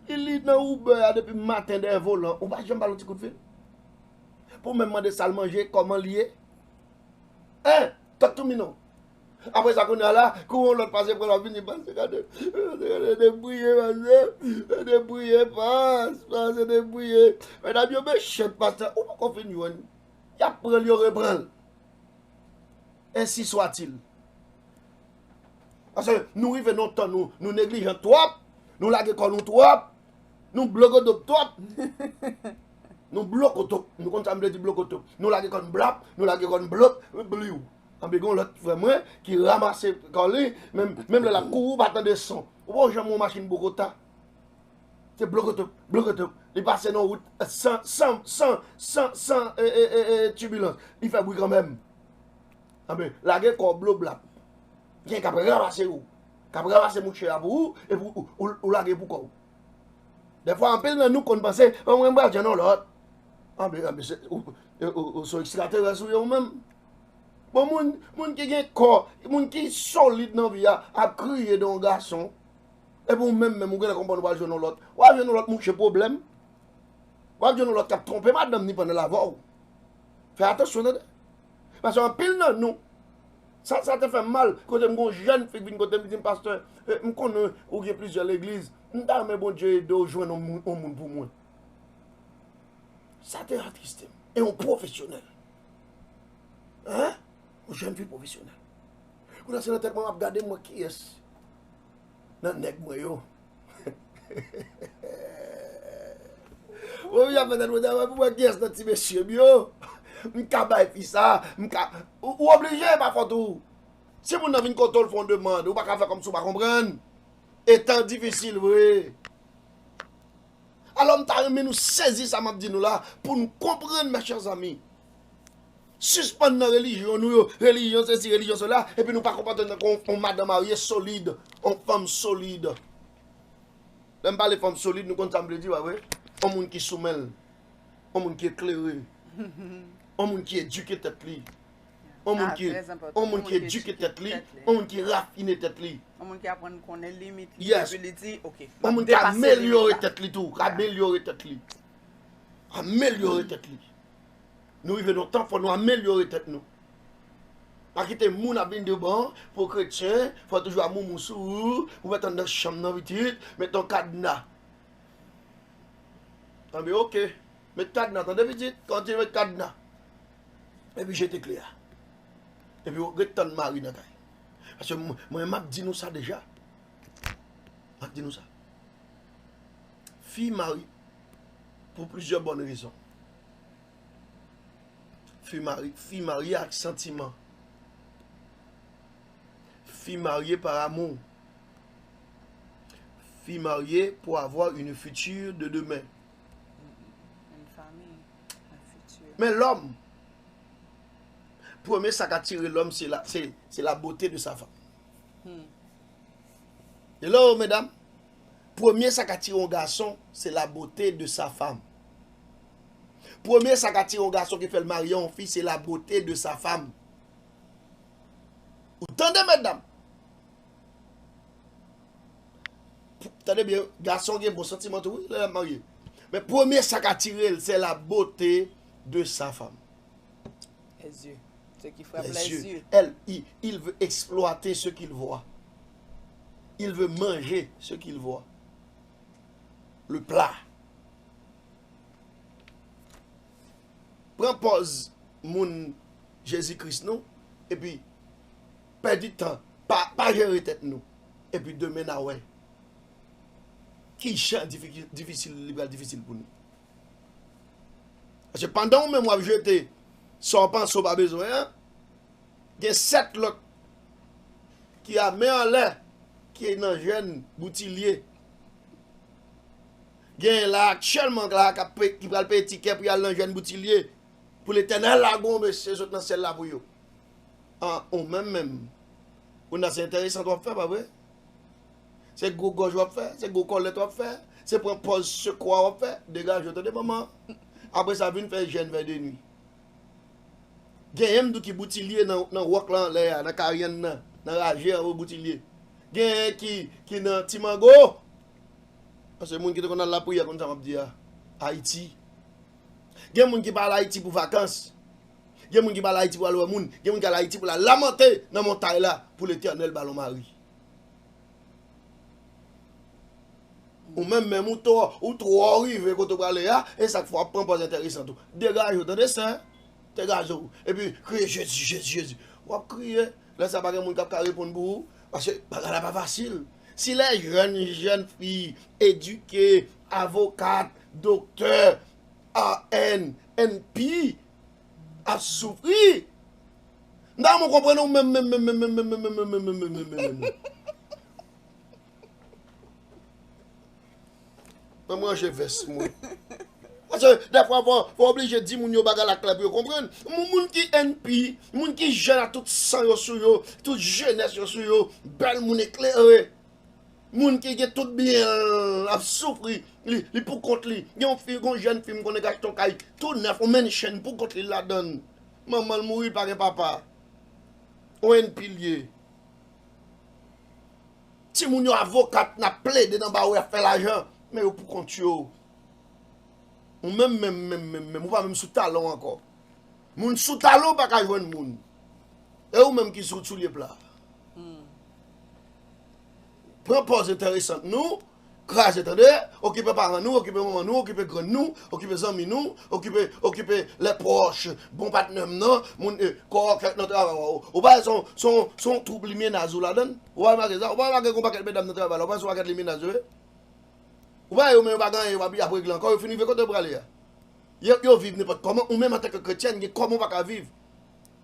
Li, li nan Uber a depi maten dèyè volan, ou pa janm ba l yon ti kout fil. Pou w menm mande sa l manje, kòman l ye. Hein? Talk to me now. Apre sa, kounye a la, kou yon lòt pase pran l ap vini, pase gade, pase gade, debriye, pase, debriye, pas, pase, debriye. Medam yo mechan, pastè, ou poko fin jwenn. Y ap pran l, yo repran l. Ensi swatil. Paske nou rive nan tan nou, nou neglijan twòp, nou lage kò nou twòp, nou blokodop twòp. Nou blokotop. Nou konn sa m vle di blokotop. Nou lage kò n blap, nou lage kò n blop, bliw. Anben gen yon lòt frè mwen ki ranmase kò li, menm, menm lè l ap kouri, ou pa tande son. Ou pa janm wè yon machin bokota. Se blokotop, blokotop. Li pase nan wout san, san, san, san, san, e, e, e, e, tibilans. Li fè bri kanmenm. Anben, lage kò w bloblap. Gen k ap ranmase ou. K ap ranmase mouche a pou ou, epi ou, ou, ou lage pou kò w. Dèfwa, anpil nan nou konn panse, o, mwen, m pral jwenn yon lòt. Anben, anben, se, ou, ou, ou, ou se yon ekstraterès ou ye ou menm. Bon, moun, moun ki gen kò, moun ki solid nan vi a, ap kriye de yon gason. Epi ou menm, menm, ou genlè konprann ou pral jwenn yon lòt. W ap jwenn yon lòt mouche pwoblèm. W ap jwenn yon lòt k ap twonpe madanm ni pandan l avè w. Fè atansyon, tande. Paske anpil nan nou, sa, sa te fè m mal, kote m gon jèn fi k vin kote m, li di m, Pastè, eh, m konnen ou gen plizyè legliz, m ta renmen Bondye ede w jwenn yon moun, yon moun pou mwen. Sa te atriste m. E yon pwofesyonèl. Hein? Yon jèn fi pwofesyonèl. Kounye a se nan tèt mwen, m ap gade, m wè kiyès nan nèg mwen yo. Mwen vin ap fè tèt mwen travay pou mwen kiyès nan ti mesye m yo. M ka bay fi sa, m ka, ou, ou oblije, pa fòt ou. Si moun nan vin kote w, l fè yon demann, ou pa ka fè kòmsi w pa konprann. E tan difisil vre. Alò, m ta renmen nou sezi sa m ap di nou la, pou nou konprann, mes chers amis. Sispann nan relijyon nou yo, relijyon sesi, relijyon sela, epi nou pa konpòte nou tankou yon, yon madanm marye solid, yon fanm solid. Lè m pale fanm solid, nou konn sa m vle di, pa vre? Yon moun ki sou men l, yon moun ki eklere, yon moun ki edike tèt li. Yon moun ki, yon moun ki edike tèt li, yon moun ki rafine tèt li. Yon moun ki aprann konnen limit li, epi li di, "Ok, m ap depase limit la." Yon moun ki amelyore tèt li tou, amelyore tèt li. Amelyore tèt li. Nou rive nan tan, fò nou amelyore tèt nou. Pa kite moun ap vin di w, "Bon, pou kretyen, fò toujou a moumou sou ou, ou mèt anndan chanm nan pitit, mèt yon kadna." Anben, ok. Mèt kadna, tande pitit, kontinye mèt kadna. Epi jete kle a. Epi w ret tann mari nan kay. Paske mwen, mwen, m ap di nou sa deja. M ap di nou sa. Fi marye, pou plizyè bòn rezon. Fi marye, fi marye ak santiman. Fi marye par amour. Fi marye pour avoir une future de demain. Men lòm, premye sa k atire lòm, se la, se, se la beauté de sa femme. Hello, medam. Premye sa k atire yon gason, se la beauté de sa femme. Premye sa k atire yon gason ki fè l marye yon fi, se la beauté de sa femme. Ou tande, medam? Tande byen, gason gen bon santiman tou, wi, lè l ap marye. Men premye sa k atire l, se la beauté de sa femme. Les yeux. Ce qui frappe les yeux. Elle, il, il veut exploiter ce qu'il voit. Il veut manger ce qu'il voit. Le plat. Pran pòz moun Jezi Kris nou, epi pèdi tan, pa, pa jere tèt nou. Epi demen n a wè kijan difi-, difisil li pral difisil pou nou. Paske pandan ou menm w ap jete sa w panse w pa bezwen an, gen sèt lòt ki a men anlè, ki nan jèn boutilye. Genyen la aktyèlman la k ap pe-, ki pral peye tikè pou y al nan jèn boutilye. Pou Letènèl lage yon mesye sot nan syèl la pou yo. An, ou menm menm. Kounye a se enteresan w ap fè, pa vre? Se gwo gòj w ap fè, se gwo kòlèt w ap fè, se pran pòz sekwa w ap fè. Degaje w, tande manman. Apre sa, vin fè jèn vè de nwi. Genyen m di w ki boutilye nan, nan wòk la anlè a, nan Karyann nan, nan raje anwo boutilye. Genyen ki, ki nan ti mango. Paske moun ki te konn al lapriyè konn sa m ap di a. Ayiti. Gen moun ki pa al Ayiti pou vakans. Gen moun ki pa al Ayiti pou al wè moun. Gen moun ki al Ayiti pou al lamante nan montay la pou Letènèl ba l yon mari. Ou menm menm ou twò, ou twò rive kote w prale a, e sa k fè w ap pran pòz enteresan tou. Degaje w, tande sè, degaje w. Epi kriye Jezi, Jezi, Jezi. W ap kriye, lè sa pa gen moun k ap ka reponn pou ou, paske bagay la pa fasil. Si lè jèn, jèn fi, edike, avokat, doktè, A N, N P, ap soufri. M ta renmen w konprann ou menm, menm, menm, menm. Ban m ranje vès mwen. Paske dèfwa fò, fò oblije di moun yo bagay la klè pou yo konprann. Moun, moun ki N P, moun ki jèn a tout san yo sou yo, tout jenès yo sou yo, bèl moun eklere. Moun ki gen tout byen l ap soufri, li, li pou kont li. Gen yon fi, gen yon jèn fi m konnen k achte yon kay tou nèf, yon mansion pou kont li ladann. Manman l mouri, pa gen papa. Yon N P l ye. Timoun yo avokat, n ap plede nan ba w, y ap fè lajan, men yo pou kont yo. Ou menm, menm, menm, menm, menm, ou pa menm sou talon ankò. Moun sou talon pa ka jwenn moun. E ou menm ki sou soulye pla. Pran pòz enteresant nou, kraze, tande, okipe paran nou, okipe manman nou, okipe grann nou, okipe zanmi nou, okipe, okipe lè pwòch, bon patnè m nan, moun, e, kò kèk nan travay ou. Ou pa se yon, se yon, se yon twoup li mennaj ou ladann? Ou pa remake sa? Ou pa remake gen yon pakèt medam nan travay la, ou pa se yon pakèt li mennaj ou ye? Ou pa yo menm yo pa gen anyen, yo pa ap regle ankò, yo fin rive kote yo prale a. Yo, yo viv nenpòt kòman, ou menm antanke kretyèn, gen kòman ou pa ka viv.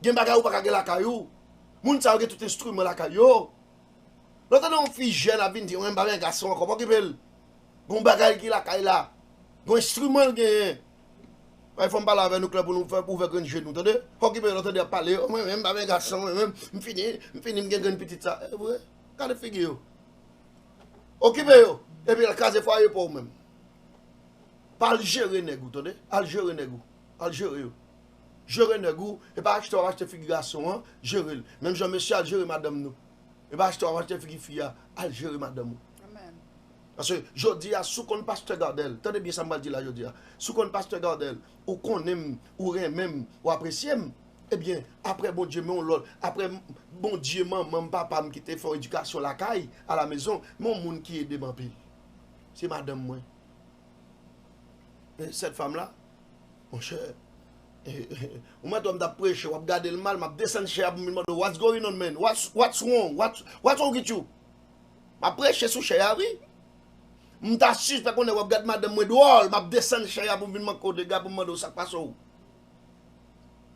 Gen bagay ou pa ka gen lakay ou. Moun sa yo gen tout enstriman lakay yo. Lè w tande yon fi jèn ap vin di, "Mwen m pa gen gason ankò, pa okipe l. Gon bagay ki lakay la. Gon enstriman l genyen." Ay, fò m pale avè nou klè pou nou fè, pou ouvè grenn je nou, tande? Pa okipe lè w tande y ap pale, "Mwen menm m pa gen gason, mwen menm, m fini, m fini, m gen grenn pitit sa." E vre? Gade figi yo. Okipe yo. Epi al kraze fwaye pa w menm. Pa al jere nèg ou, tande? Al jere nèg ou. Al jere yo. Jere nèg ou, e pa achte w ap achte figi gason an, jere l. Menm jan mesye al jere madanm nou. E pa achte w ap achte figi fi a, al jere madanm ou. Amen. Paske jodi a, si w konn pastè Gardel, tande byen sa m pral di la jodi a. Si w konn pastè Gardel, ou konnen m, ou renmen m, ou apresye m, ebyen, apre Bondye, men yon lòt, apre m- Bondye, manman m, papa m ki te fè yon edikasyon lakay, a la mezon, men yon moun ki ede m anpil. Se madanm mwen. E sèt fanm la, monchè, ou mèt wè m t ap preche, w ap gade l mal, m ap desann chè a pou m vin mande w, "What's going on, man? What's, what's wrong? What's, what's wrong with you?" M ap preche sou chè a, wi. M ta sispèk yon nèg w ap gad madanm mwen dwòl, m ap desann chè a pou m vin manke w dega pou m mande w sa k pase w.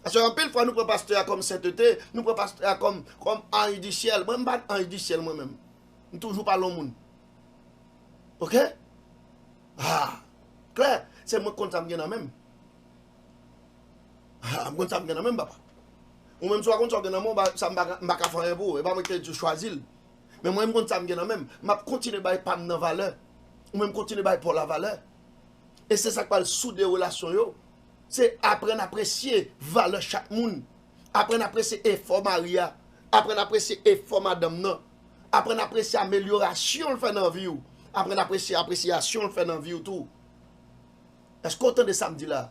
Paske anpil fwa nou pran pastè a kòm sentete, nou pran pastè a kòm, kòm anj di syèl. Mwen, m pa anj di syèl mwen menm. M toujou pale yon moun. Oke? Ah, klè, se mwen k konn sa m gen nan men m. Ah, m konn sa m gen nan men m, papa. Ou menm, si w pa konn sa w gen nan men w, ba- sa m pa ka- m pa ka fè anyen pou ou. E pa mwen ki te di w chwazi l. Men mwen, m konn sa m gen nan men m. M ap kontinye bay pa m nan valè. Ou menm, kontinye bay pa w la valè. E se sa k pral soude relasyon yo. Se aprann apresye valè chak moun. Aprann apresye efò mari a. Aprann apresye efò madanm nan. Aprann apresye amelyorasyon l fè nan vi w. Aprann apresye apresyasyon l fè nan vi w tou. Èske w tande sa m di la?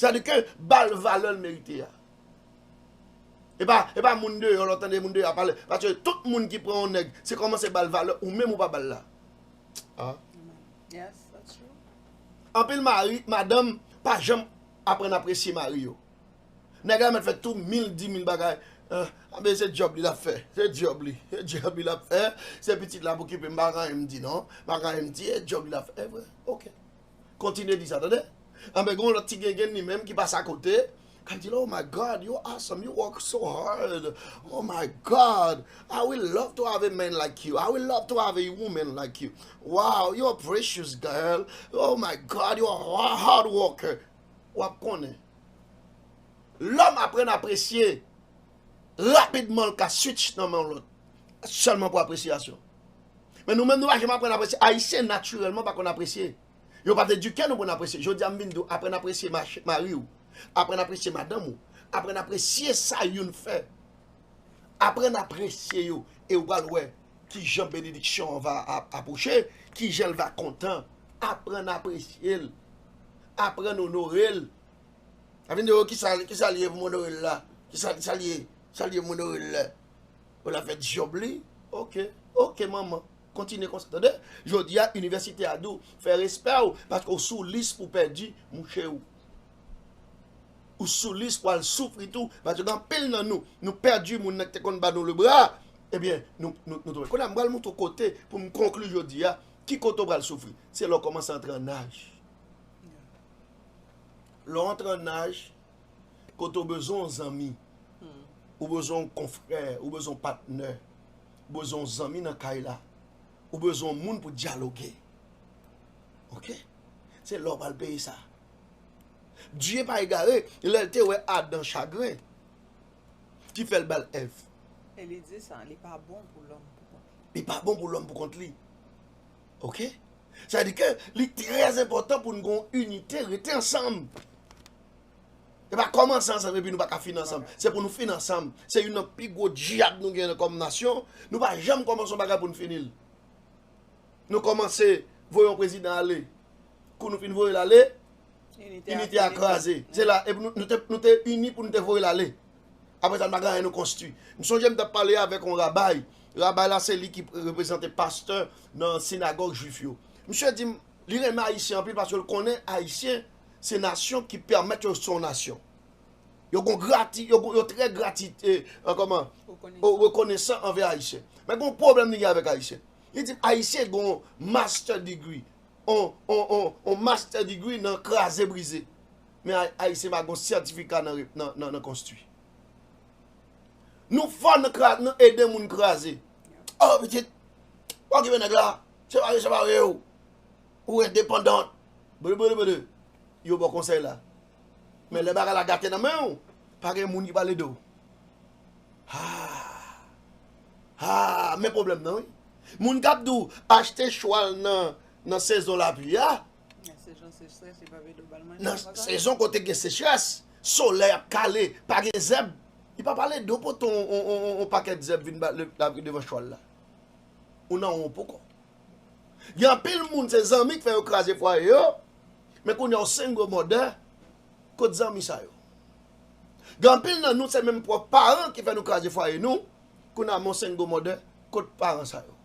Sa di ke ba l valè l merite a. E pa, e pa moun deyò, lè w tande moun deyò ap pale. Paske tout moun ki pran yon nèg, se kòmanse ba l valè, ou menm ou pa ba l la. Ah. Yes, that's true. Anpil mari, madanm, pa janm aprann apresye mari yo. Nèg la mèt fè tou mil, di mil bagay. Ah, anben se djòb li l ap fè. Se djòb li. Se djòb li l ap fè. Se pitit la pou okipe m, pa gen anyen m di non. Pa gen anyen m di, e djòb li l ap fè. E vre. Oke. Kontinye di sa, tande. Anben gen yon lòt ti gengen li menm ki pase akote. K ap di l, "Oh my God, you're awesome. You work so hard. Oh my God. I will love to have a man like you. I will love to have a woman like you. Wow, you're a precious girl. Oh my God, you're a hard worker." W ap konnen. Lòm aprann apresye rapidman l ka switch nan men yon lòt. Sèlman pou apresyasyon. Men nou menm nou pa janm aprann apresye. Ayisyen natirèlman pa konn apresye. Yo pa t edike nou pou n apresye. Jodi a m vin di w, aprann apresye mari w. Aprann apresye madanm ou. Aprann apresye sa youn fè. Aprann apresye yo e ou pral wè kijan benediksyon an va apwoche, kijan l va kontan. Aprann apresye l. Aprann onore l. A vin di yo kisa, kisa l ye pou m onore l la? Kisa, kisa l ye? Kisa l ye pou m onore l la? Ou la fè djòb li? Oke, oke manman. Kontinye konsa, tande? Jodi a, inivèsite a di w fè respè w paske w sou lis pou pèdi mouche w. Ou sou lis pou al soufri tou, paske gen anpil nan nou, nou pèdi moun nan ki te konn ba nou lebra, ebyen, nou, nou, nou tonbe. Kounye a, m pral montre w kote pou m konkli jodi a, ki kote w pral soufri. Se lè w kòmanse antre an naj. Lè w antre an naj, kote w bezwen yon zanmi, ou bezwen yon konfrè, ou bezwen yon patnè, ou bezwen yon zanmi nan kay la, ou bezwen yon moun pou dyaloge. Oke? Se lè w pral peye sa. Dye pa egare, lè l te wè Adan chagren, ki fè l ba l Èv. E li di sa, li pa bon pou lòm pou kont li. Li pa bon pou lòm pou kont li. Oke? Sa vle di ke li trè enpòtan pou n gen yon inite, rete ansanm. E pa kòmanse ansanm epi nou pa ka fin ansanm. Se pou nou fin ansanm. Se youn nan pi gwo djab nou gen kòm nasyon. Nou pa janm kòmanse yon bagay pou n fini l. Nou kòmanse voye yon prezidan ale. Kou nou fin voye l ale, inite a kraze. Se la, epi nou, nou te, nou te ini pou nou te voye l ale. Apre sa, nou pa gen anyen nou konstwi. M sonje m t ap pale avèk yon rabay. Rabay la, se li ki reprezante pastè nan sinagòg jwif yo. Misye di m, li renmen Ayisyen anpil paske l konnen Ayisyen se nasyon ki pèmèt yo se yon nasyon. Yo gon grati, yo, gon- yo trè grati, eh, an kòman, rekonesan anvè Ayisyen. Men gon pwoblèm li gen avèk Ayisyen. Li di Ayisyen gon master degree, on, on, on, on master degree nan kraze brize. Men Ay- Ayisyen pa gon sètifika nan, re- nan, nan, nan konstwi. Nou fò nan, kra- nan ede moun kraze. Oh, pitit, pa okipe nèg la. Se pa vre, se pa vre, ou. Ou endepandan. Bede, bede, bede. Yo ba w konsèy la. Men lè bagay la gate nan men w, pa gen moun ki pral ede w. Ha! Ha! Men pwoblèm nan, wi. Moun k ap di w achte chwal nan, nan sezon lapli a, Nan sezon kote gen sechrès, solèy ap kale, pa gen zèb. Li pa pale do pote yon, yon, yon, yon pakèt zèb vin ba- le- la- devan chwal la. Ou nan yon poko. Gen anpil moun se zanmi ki fè yo kraze fwaye yo, men kounye a w single mother, kot zanmi sa yo? Gen anpil nan nou se menm pwòp paran ki fè nou kraze fwaye nou, kounye a m yon single mother, kot paran sa yo?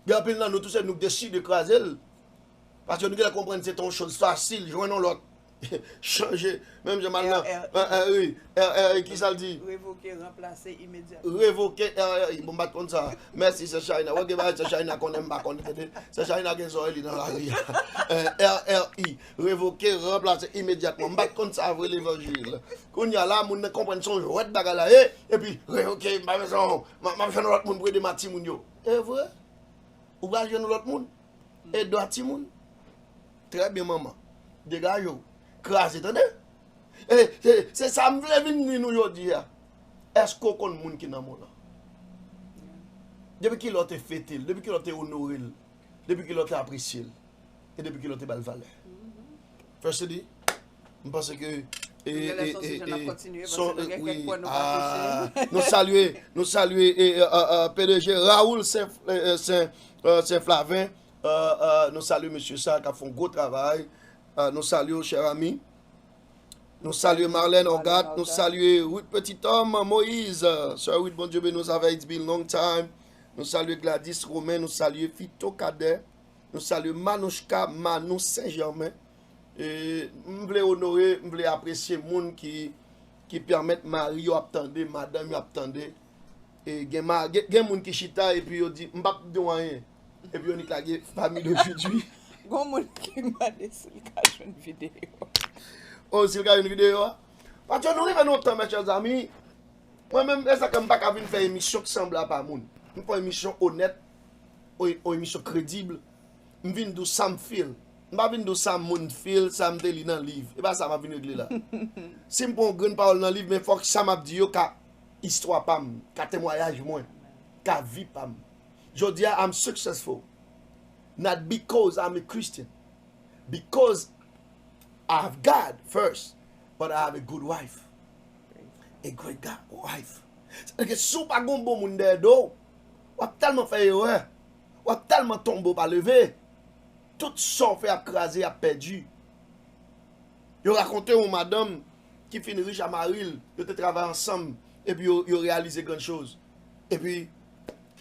Gen anpil nan nou tou se nou k deside kraze l. Paske nou genlè konprann se te yon choz fasil, jwenn yon lòt. Chanje, menm jan m al nan R R I. R R I, wi, R R I, ki sa l di? Revoke, ranplase imedyatman. Revoke, R R I, bon, m pa t konn sa. Mèsi, sè China. Wè, gen bagay sè China konnen, m pa konnen, tande. Sè China gen zòrèy li nan lari a. Eh, R R I, revoke, ranplase imedyatman. M pa t konn sa vre levanjil. Kounye a la, moun nan konprann se yon jwèt bagay la ye, epi revoke, m pa bezwen, m, m ap jwenn yon lòt moun pou ede m ak timoun yo. E vre? Ou pral jwenn yon lòt moun? E dwa timoun? Trè byen, manman. Degaje w. Kraze, tande? E, se, se sa m vle vin di nou jodi a. Èske w konn moun ki nan men w lan? Depi kilè w te fete l? Depi kilè w te onore l? Depi kilè w te apresye l? E depi kilè w te ba l valè? First Lady, m panse ke e, e, e, e, son, wi, ah, nou salye, nou salye e, e, e, e, P D G Raoul Saint, e, e, Saint, e, Saint Flavin. E, e, nou salye mesye sa k ap fè yon gwo travay. E, nou salye w, chè ami. Nou salye Marlène Orgat, nou salye Ruth Petit Homme, Moïse. Sè Ruth, Bondye beni w, sa fè it's been long time. Nou salye Gladys Romain, nou salye Fito Cadet. Nou salye Manouchka Manou Saint Germain. E, m vle onore, m vle apresye moun ki, ki pèmèt mari yo ap tande, madanm yo ap tande. E, gen, ma, gen, gen moun ki chita epi yo di, "M p ap di w anyen." Epi yo nik lage fami de pidwi. Gon moun ki mande si l ka jwenn videyo. Oh, si l ka jwenn videyo a? Paske nou rive nan yon tan, mes chers amis, mwen menm, e sa ke m pa ka vin fè emisyon ki sanble a pa moun. M fè emisyon onèt, yon, yon emisyon kredib. M vin di w sa m feel. M pa vin di w sa moun feel, sa m te li nan liv. E pa sa m ap vin regle la. Si m pran yon grenn pawòl nan liv, men fòk sa m ap di yo ka istwa pa m, ka temwayaj mwen, ka vi pa m. Jodi a, I'm successful. Not because I'm a Christian. Because I have God first, but I have a good wife. A great God wife. Sètadi ke si w pa gen yon bon moun dèyè do w, w ap tèlman fè erè, w ap tèlman tonbe w pa leve, tout sa w fè ap kraze, ap pèdi. Yo rakonte yon madanm ki fin rich a mari l, yo te travay ansanm, epi yo, yo reyalize grann choz. Epi,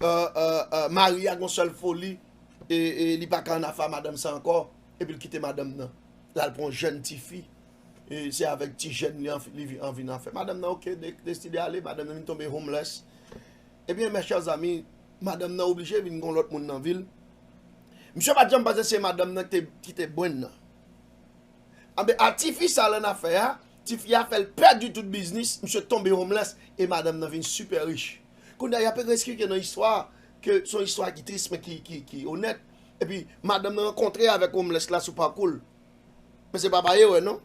e, e, e, mari a gen yon sèl foli, e, e li pa ka annafè a madanm sa ankò, epi l kite madanm nan. L al pran yon jèn tifi, e se avèk ti jèn li anvi, li anvi annafè. Madanm nan, oke, de, deside ale, madanm nan vin tonbe homeless. Ebyen, mes chers amis, madanm nan oblije vin gen yon lòt moun nan vi l. Misye pa t janm panse se madanm nan ki te, ki te bwenn nan. Anben, a tifi sa l annafè a, tifi a fè l pèdi tout biznis, misye tonbe homeless, e madanm nan vin sipè rich. Kounye a, y ap eksplike nan istwa a ke se yon istwa ki tris, men ki, ki, ki onèt. Epi, madanm nan rankontre avèk homeless la sou pakou l. Men se pa pa erè, non.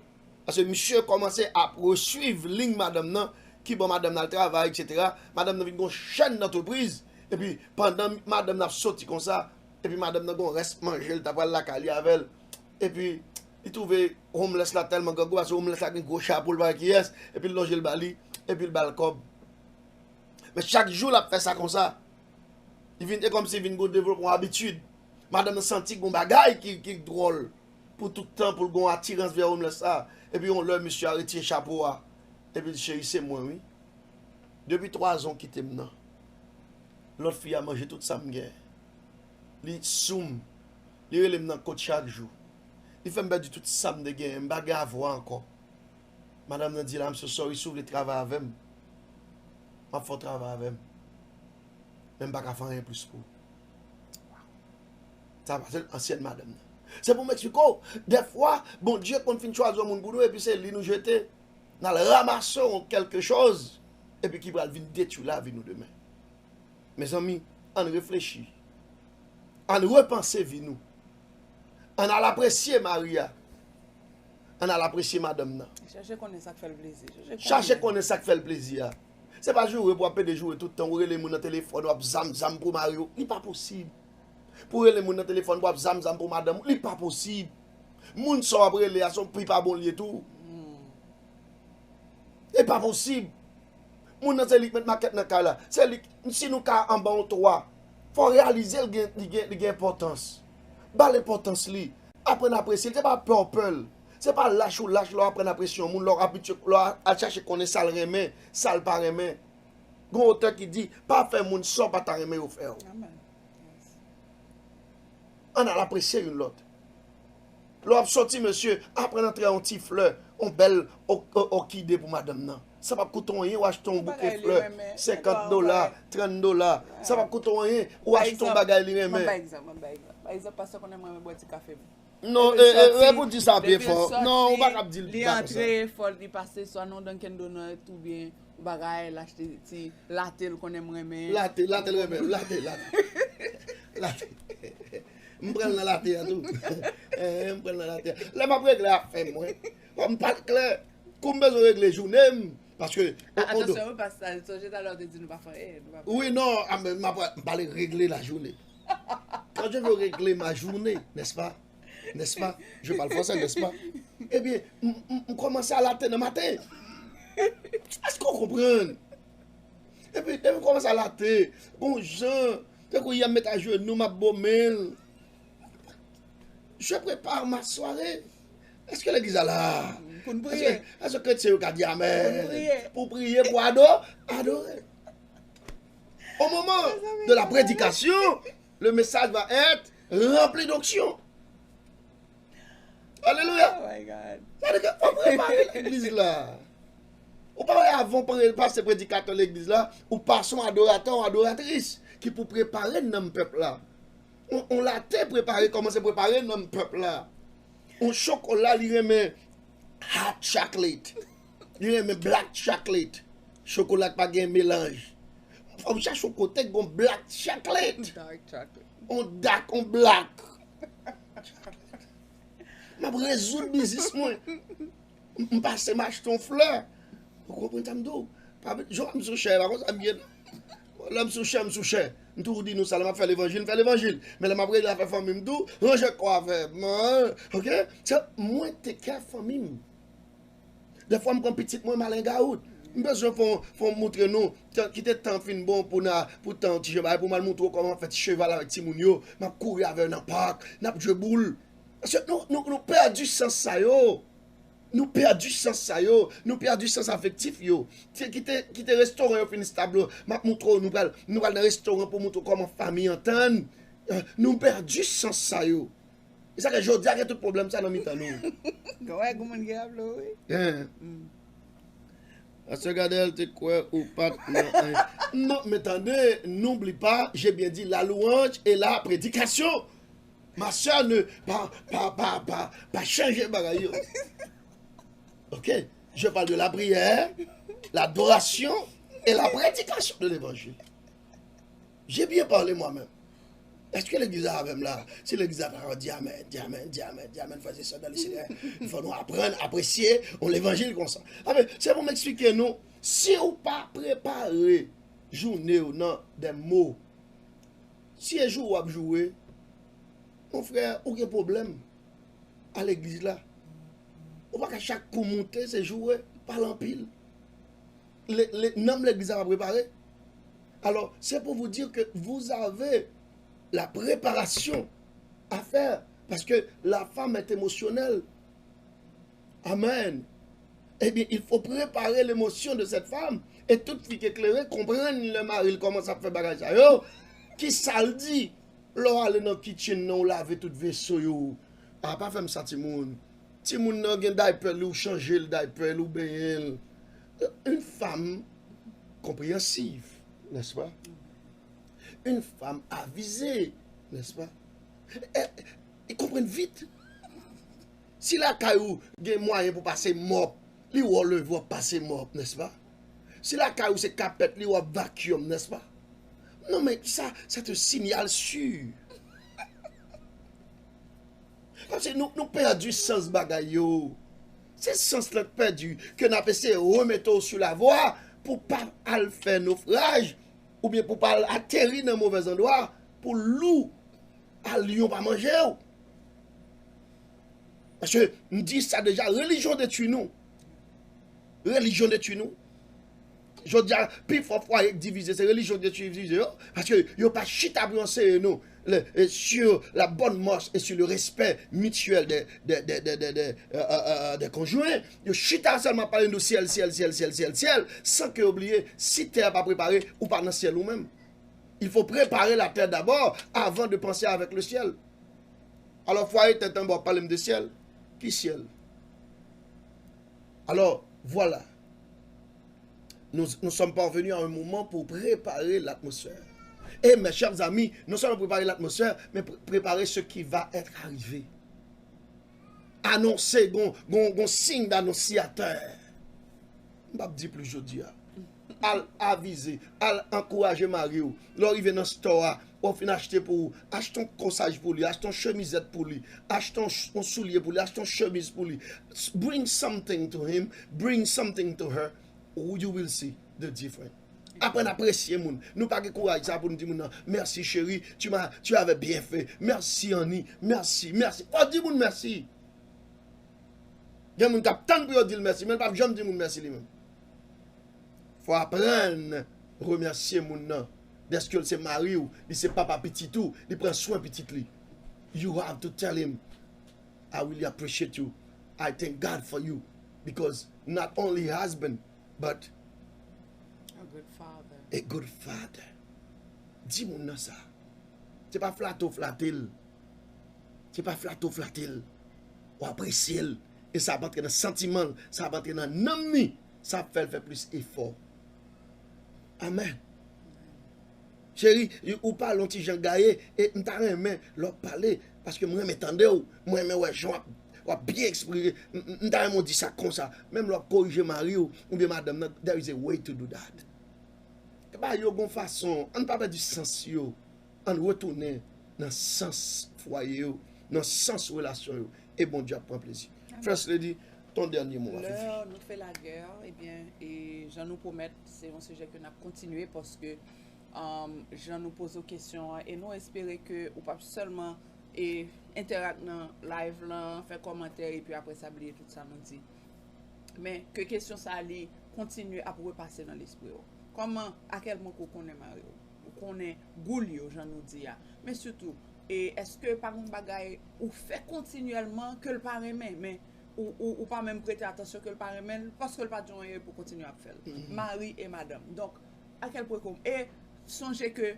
Paske misye kòmanse ap reswiv liy madanm nan, ki bò madanm nan al travay, etsetera. Madanm nan vin gen yon chèn antrepriz. Epi, pandan madanm nan ap soti konsa, epi madanm nan gen yon rès manje, l ta pral lakay li avè l. Epi, li twouve homeless la tèlman grangou, paske homeless la gen gwo chapo, l pa wè kiyès, epi l lonje l ba li, epi l ba l kòb. Men chak jou l ap fè sa konsa. Li vin, e kòmsi vin gon devlope yon abitid. Madanm nan santi gon bagay ki, ki dwòl pou tout tan, pou l gon atirans vè homeless sa. Epi yon lè, misye a retire chapo a. Epi l di, "Cheri, se mwen, wi. Depi twa zan w kite m nan, lòt fi a manje tout sa m gen." Li sou m. Li rele m nan kot chak jou. Li fè m pèdi tout sa m te genyen. M pa gen avwa ankò. Madanm nan di l, "I'm so sorry, si w vle travay avè m, m ap fè w travay avè m. Men m pa ka fè anyen plis pou ou." Sa pa se ansyèn madanm nan. Se pou m eksplike w, dèfwa, Bondye konn fin chwazi yon moun pou nou, epi se li nou jete. N al ranmase yon kèlke chòz, epi ki pral vin detwi lavi nou demen. Mezanmi, ann reflechi. Ann repanse vi nou. Ann al apresye mari a. Ann al apresye madanm nan. Chache konnen sa k fè l plezi. Chache konnen sa k fè l plezi a. Se pa joure pou w ap pede joure tout tan, ou rele moun nan telefòn, w ap zam zam pou mari w. Li pa posib. Pou rele moun nan telefòn, pou ap zam zam pou madanm ou, li pa posib. Moun sa w ap rele a, se yon pi pa bon li ye tou. E pa posib. Moun nan se li k met makèt nan kay la. Se li, si nou ka anba yon twa, fò w reyalize l gen, li gen, li gen enpòtans. Ba l enpòtans li. Aprann apresye l. Se pa pè w pè l. Se pa lach ou lach lè w aprann apresye yon moun, lè w abitye, lè w al chache konnen sa l renmen, sa l pa renmen. Gon otè ki di, pa fè moun sa w pa ta renmen yo fè w. Amen. Yes. Ann al apresye youn lòt. Lè w ap soti, mesye, aprann antre yon ti flè, yon bèl o- o- òkide pou madanm nan. Sa p ap koute w anyen, ou achte yon bouke Bagay li flè, renmen, senkant yon dola, bagay. Trant dola. Sa p ap koute w anyen, ou Pa achte yon egzanp, bagay li mwen renmen. Ba egzanp, mwen ba egzanp. Pa egzanp, pastè konnen mwen renmen bwè ti kafe m. Non, Depi l e, e, sòti, e pou di sa byen depi l fò. sòti, Non, ou pa kab di l li pa konsa. Antre, fò li pase swa nan Dunkin Donuts oubyen yon bagay, l achte ti late l konnen m renmen. Late, late l renmen, late, late. Late. M pran l nan late a tou. Eh, m pran l nan late a. Lè m ap regle afè mwen, fò m pale klè. Kou m bezwen regle jounen m, paske on- on do- Atansyon, wi, pastè, sonje talè w te di nou pa fè anyen, nou pa fè Oui, non, ah, mais ma- m pale regle la journée. Quand je veux régler ma journée, n'est-ce pas? N'est-ce pas? Je parle français, n'est-ce pas? Ebyen, m- m m kòmanse a late nan maten. Èske w konprann? Epi, depi m kòmanse a late, bon jan, tankou yè m met ajenou, m ap bomen l. Je prépare ma soirée. Èske legliz la la? Pou n priye. Èske, èske kretyen yo ka di amèn? Pou n priye. Pou priye, pou ado, adore. Au moment de la prédication, le message va être rempli d'onction. Alléluia. Oh my God. Sa vle di ke w prepare legliz la. Ou pa wè avan pre- pase predikatè legliz la, ou pase yon adoratè, yon adoratris ki pou prepare nanm pèp la. On, on late prepare, kòmanse prepare nanm pèp la. On chokola li renmen hot chocolate. Li renmen black chocolate. Chokola k pa gen melanj. Fò m chache yon kote k gon black chocolate. Dark chocolate. On dark, on black. M ap rezoud biznis mwen. M, m pase m achte yon flè. Ou konprann sa m di w? Pa vle, jan m sou chè, pa konsa m ye non. Lè m sou chè, m sou chè. M toujou di nou sa, lè m ap fè levanjil, m fè levanjil. Men lè m ap regle afè fanmi m tou, ranje kò avè m. Oke? Se mwen take care fanmi m. Dèfwa m pran pitit mwen, m al hangout. M bezwen fè, fè moutre nou, tan- kite tan fin bon pou na, pou tan ti jan bagay, pou m al moutre w kòman fè ti cheval avèk timoun yo. M ap kouri avè yo nan pak, n ap jwe boul. Paske nou, nou, nou pèdi sans sa yo. Nou pèdi sans sa yo. Nou pèdi sans afektif yo. Se kite, kite restoran yo fin establi. M ap moutre w, nou pral, nou pral nan restoran pou moutre w kòman fanmi antann. Eh, nou pèdi sans sa yo. E sa ke jodi a gen tout pwoblèm sa nan mitan nou. Gen wè, gen moun ki raple w, wi. Hein. Pastè Gadel te kwè ou pa t nan anyen. Non, men tande, n'oublie pas, j'ai bien dit la louange et la prédication. Ma sœur, ne, pa, pa, pa, pa, pa chanje bagay yo. Ok? Je parle de la prière, l'adoration et la prédication de l'évangile. J'ai bien parlé moi-même. Èske legliz la avè m la? Si legliz la pa di amèn, di amèn, di amèn, di amèn, frè e sè dan le Senyè. Fò nou aprann apresye yon levanjil konsa. Amen. Se pou m eksplike nou, si ou pa prepare jounen w nan de mo, si e joure w ap joure, mon frè, ou gen pwoblèm a legliz la. Ou pa ka chak kou moute, se joure, pale anpil. Le, le, nanm legliz la pa prepare. Alors, c'est pour vous dire que vous avez la préparation à faire, parce que la femme est émotionnelle. Amen. Eh bien, il faut préparer l'émotion de cette femme. Et toute fille ki klere konprann lè mari l kòmanse ap fè bagay sa yo. Ki sa l di? Lè w ale nan kitchen nan, ou lave tout veso yo. A, pa fè m sa, timoun. Timoun nan gen daypè li, ou chanje l daypè li, ou benyen l. Une femme compréhensive, n'est-ce pas? Une femme avisée, n'est-ce pas? E, e konprann vit. Si lakay ou gen mwayen pou pase mòp, li wè w leve w ap pase mòp, n'est-ce pas? Si lakay ou se kapèt, li wè w ap vacuum, n'est-ce pas? Non, men sa, c'est un signal sûr. Paske nou, nou pèdi sans bagay yo. Se sans lan k pèdi, ke n ap eseye remete w sou lavwa pou pa al fè nofraj, oubyen pou pa al ateri nan movèz andwa, pou lou. a lyon pa manje w. Paske m di sa deja, relijyon detwi nou. Relijyon detwi nou. Jodi a, pi fò fwaye k divize, se relijyon k detwi, divize yo. Paske yo pa chita pou yo anseye nou le, e, sur la bonne mœurs et sur le respect mutuel des, des, des, des, des, des, euh, euh, euh, des conjoints. Yo chita sèlman pale nou syèl, syèl, syèl, syèl, syèl, syèl, san ke yo bliye, si tè a pa prepare, ou pa nan syèl ou menm. Il faut préparer la terre d'abord avant de penser avec le ciel. Alò, fwaye tenten, bon, pale m de syèl. Ki syèl? Alors, voilà. Nous, nous sommes parvenus à un moment pour préparer l'atmosphère. Et mes chers amis, non seulement préparer l'atmosphère, mais pr- préparer ce qui va être arrivé. Anonse, gon, gon, gon siy d'anonsyatè. M p ap di plis jodi a. Al avize, al ankouraje mari w. Lè w rive nan store a, w fin achte pou ou, achte yon kòsaj pou li, achte yon chemizèt pou li, achte yon ch- yon soulye pou li, achte yon chemiz pou li. S- Bring something to him, bring something to her. You will see the difference. Aprann apresye moun. Nou pa gen kouraj sa pou nou di moun nan, mèsi cheri, tu m'as, tu avais bien fait. Mèsi Annie, mèsi, mèsi. Fò di moun mèsi. Gen moun k ap tann pou yo di l mèsi, men l p ap janm di moun mèsi li menm. Fò aprann remèsye moun nan. Dèske l se mari w, li se papa pitit ou, li pran swen pitit li. You have to tell him, I really appreciate you. I thank God for you. Because not only husband, but A good father. A good father. Di moun nan sa. Se pa flate w flate l. Se pa flate w flate l. Ou apresye l. E sa ap antre nan santiman l. Sa ap antre nan nanm ni. Sa ap fè l fè plis efò. Amen. Cheri, ou pale yon ti jan gaye, e m ta renmen lè w pale, paske m renmen tande w, m renmen wè jan w ap, w ap byen eksprime, m, m, m ta renmen w di sa konsa, menm lè w ap korije mari w, oubyen madanm nan, there is a way to do that. Ba yo gon fason, ann pa pèdi sans yo, ann retounen nan sans fwaye yo, nan sans relasyon yo, e Bondye ap pran plezi. First Lady, ton dènye mo, ma fifi. Lè nou fè lagè, ebyen, e jan nou pwomèt, se yon sijè ke n ap kontinye paske um, jan nou poze w kesyon an, e nou espere ke ou p ap sèlman e entèrak nan live lan, fè kòmantè, epi apre sa bliye tout sa nou di. Men ke kesyon sa li kontinye ap repase nan lespri w. Kòman, a kèl pwen ke w konnen mari w? Ou konnen gou l yo, jan nou di a. Men sitou, e èske pa gon bagay ou fè kontinyèlman ke l pa renmen, men ou, ou, ou pa menm prete atansyon ke l pa renmen l, paske l pa di w anyen pou kontinye ap fè l. Mari e madanm. Donk, a kèl pwen ke w, e sonje ke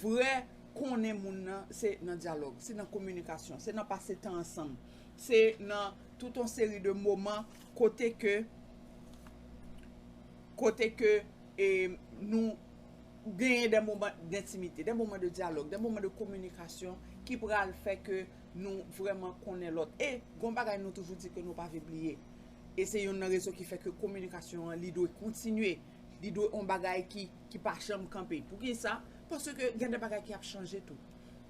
vrè konnen moun nan se nan dyalòg, se nan kominikasyon, se nan pase tan ansanm, se nan tout yon seri de moman kote ke kote ke e, nou genyen de moman dentimite, de moman de dyalòg, de moman de kominikasyon ki pral fè ke nou vrèman konnen lòt. E gon bagay nou toujou di ke nou pa vle bliye. E se youn nan rezon ki fè ke kominikasyon an li dwe kontinye. Li dwe yon bagay ki, ki pa janm kanpe. Poukisa? Paske gen de bagay ki ap chanje tou.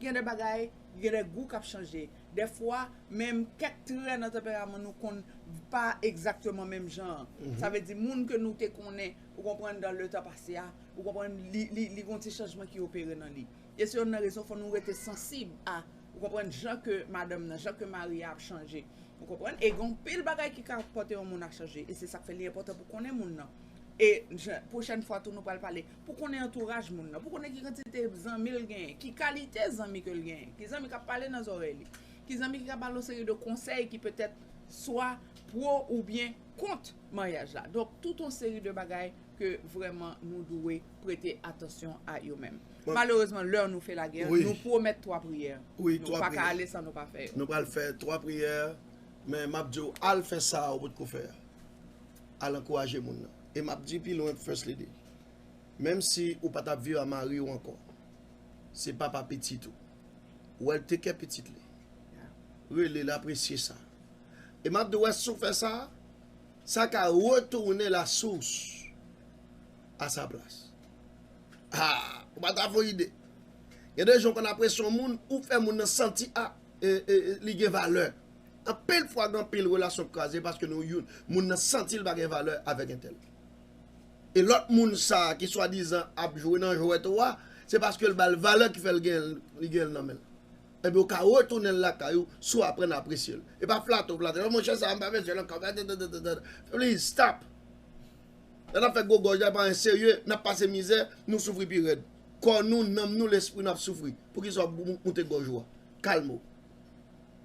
Gen de bagay, gen de gou k ap chanje. Dèfwa, menm kèk trè nan tanperaman nou konn pa egzakteman menm jan an. Sa vle di, moun ke nou te konnen, ou konprann, dan le tan pase a, ou konprann, li, li, li gon ti chanjman ki opere nan li. E se youn nan rezon fò nou rete sansib a, ou konprann, jan ke madanm nan, jan ke mari a ap chanje. Ou konprann? E gen anpil bagay ki ka pòte yon moun a chanje. E se sa k fè li enpòtan pou konnen moun nan. E jan, pwochèn fwa tou nou pral pale pou konnen antouraj moun nan, pou konnen ki kantite zanmi l genyen, ki kalite zanmi ke l genyen, ki zanmi k ap pale nan zòrèy li, ki zanmi ki ka ba l yon seri de konsèy ki petèt swa pwo oubyen kont maryaj la. Donk, tout yon seri de bagay ke vrèman nou dwe prete atansyon a yo menm. Malerezman, lè nou fè lagè, nou pwomèt twa priyè. Nou pa ka ale san nou pa fè yo. Nou pral fè twa priyè, men m ap di w, al fè sa ou potko fè a. Al ankouraje moun nan. E m ap di pi lwen, First Lady, menm si ou pa t ap viv a mari w ankò, se papa pitit ou. Ou wè l te kè pitit li. Rele l, apresye sa. E m ap di w, wè, si w fè sa, sa ka retounen la source à sa place. Ah, ou pa ta fè yon ide. Gen de jan w konn apresye yon moun, ou fè moun nan santi, ah, e, e, e, li gen valè. Anpil fwa, gen anpil relasyon k kraze paske nou youn, moun nan santi l pa gen valè avèk entèl. E lòt moun sa a ki swadizan ap jwe nan jwèt ou a, se paske l ba l valè ki fè l gen, li gen l nan men l. Ebyen, ou ka retounen l lakay ou si w aprann apresye l. E pa flate w flate l. "Oh, monchè, sa a, m pa bezwen l ankò." Please, stop. Lè n ap fè gwo gòj la, pa gen serye, n ap pase mizè, nou soufri pi rèd. Kò nou, nanm nou, lespri nou ap soufri. Poukisa w ap mou-, moute gòj ou a? Kalme w.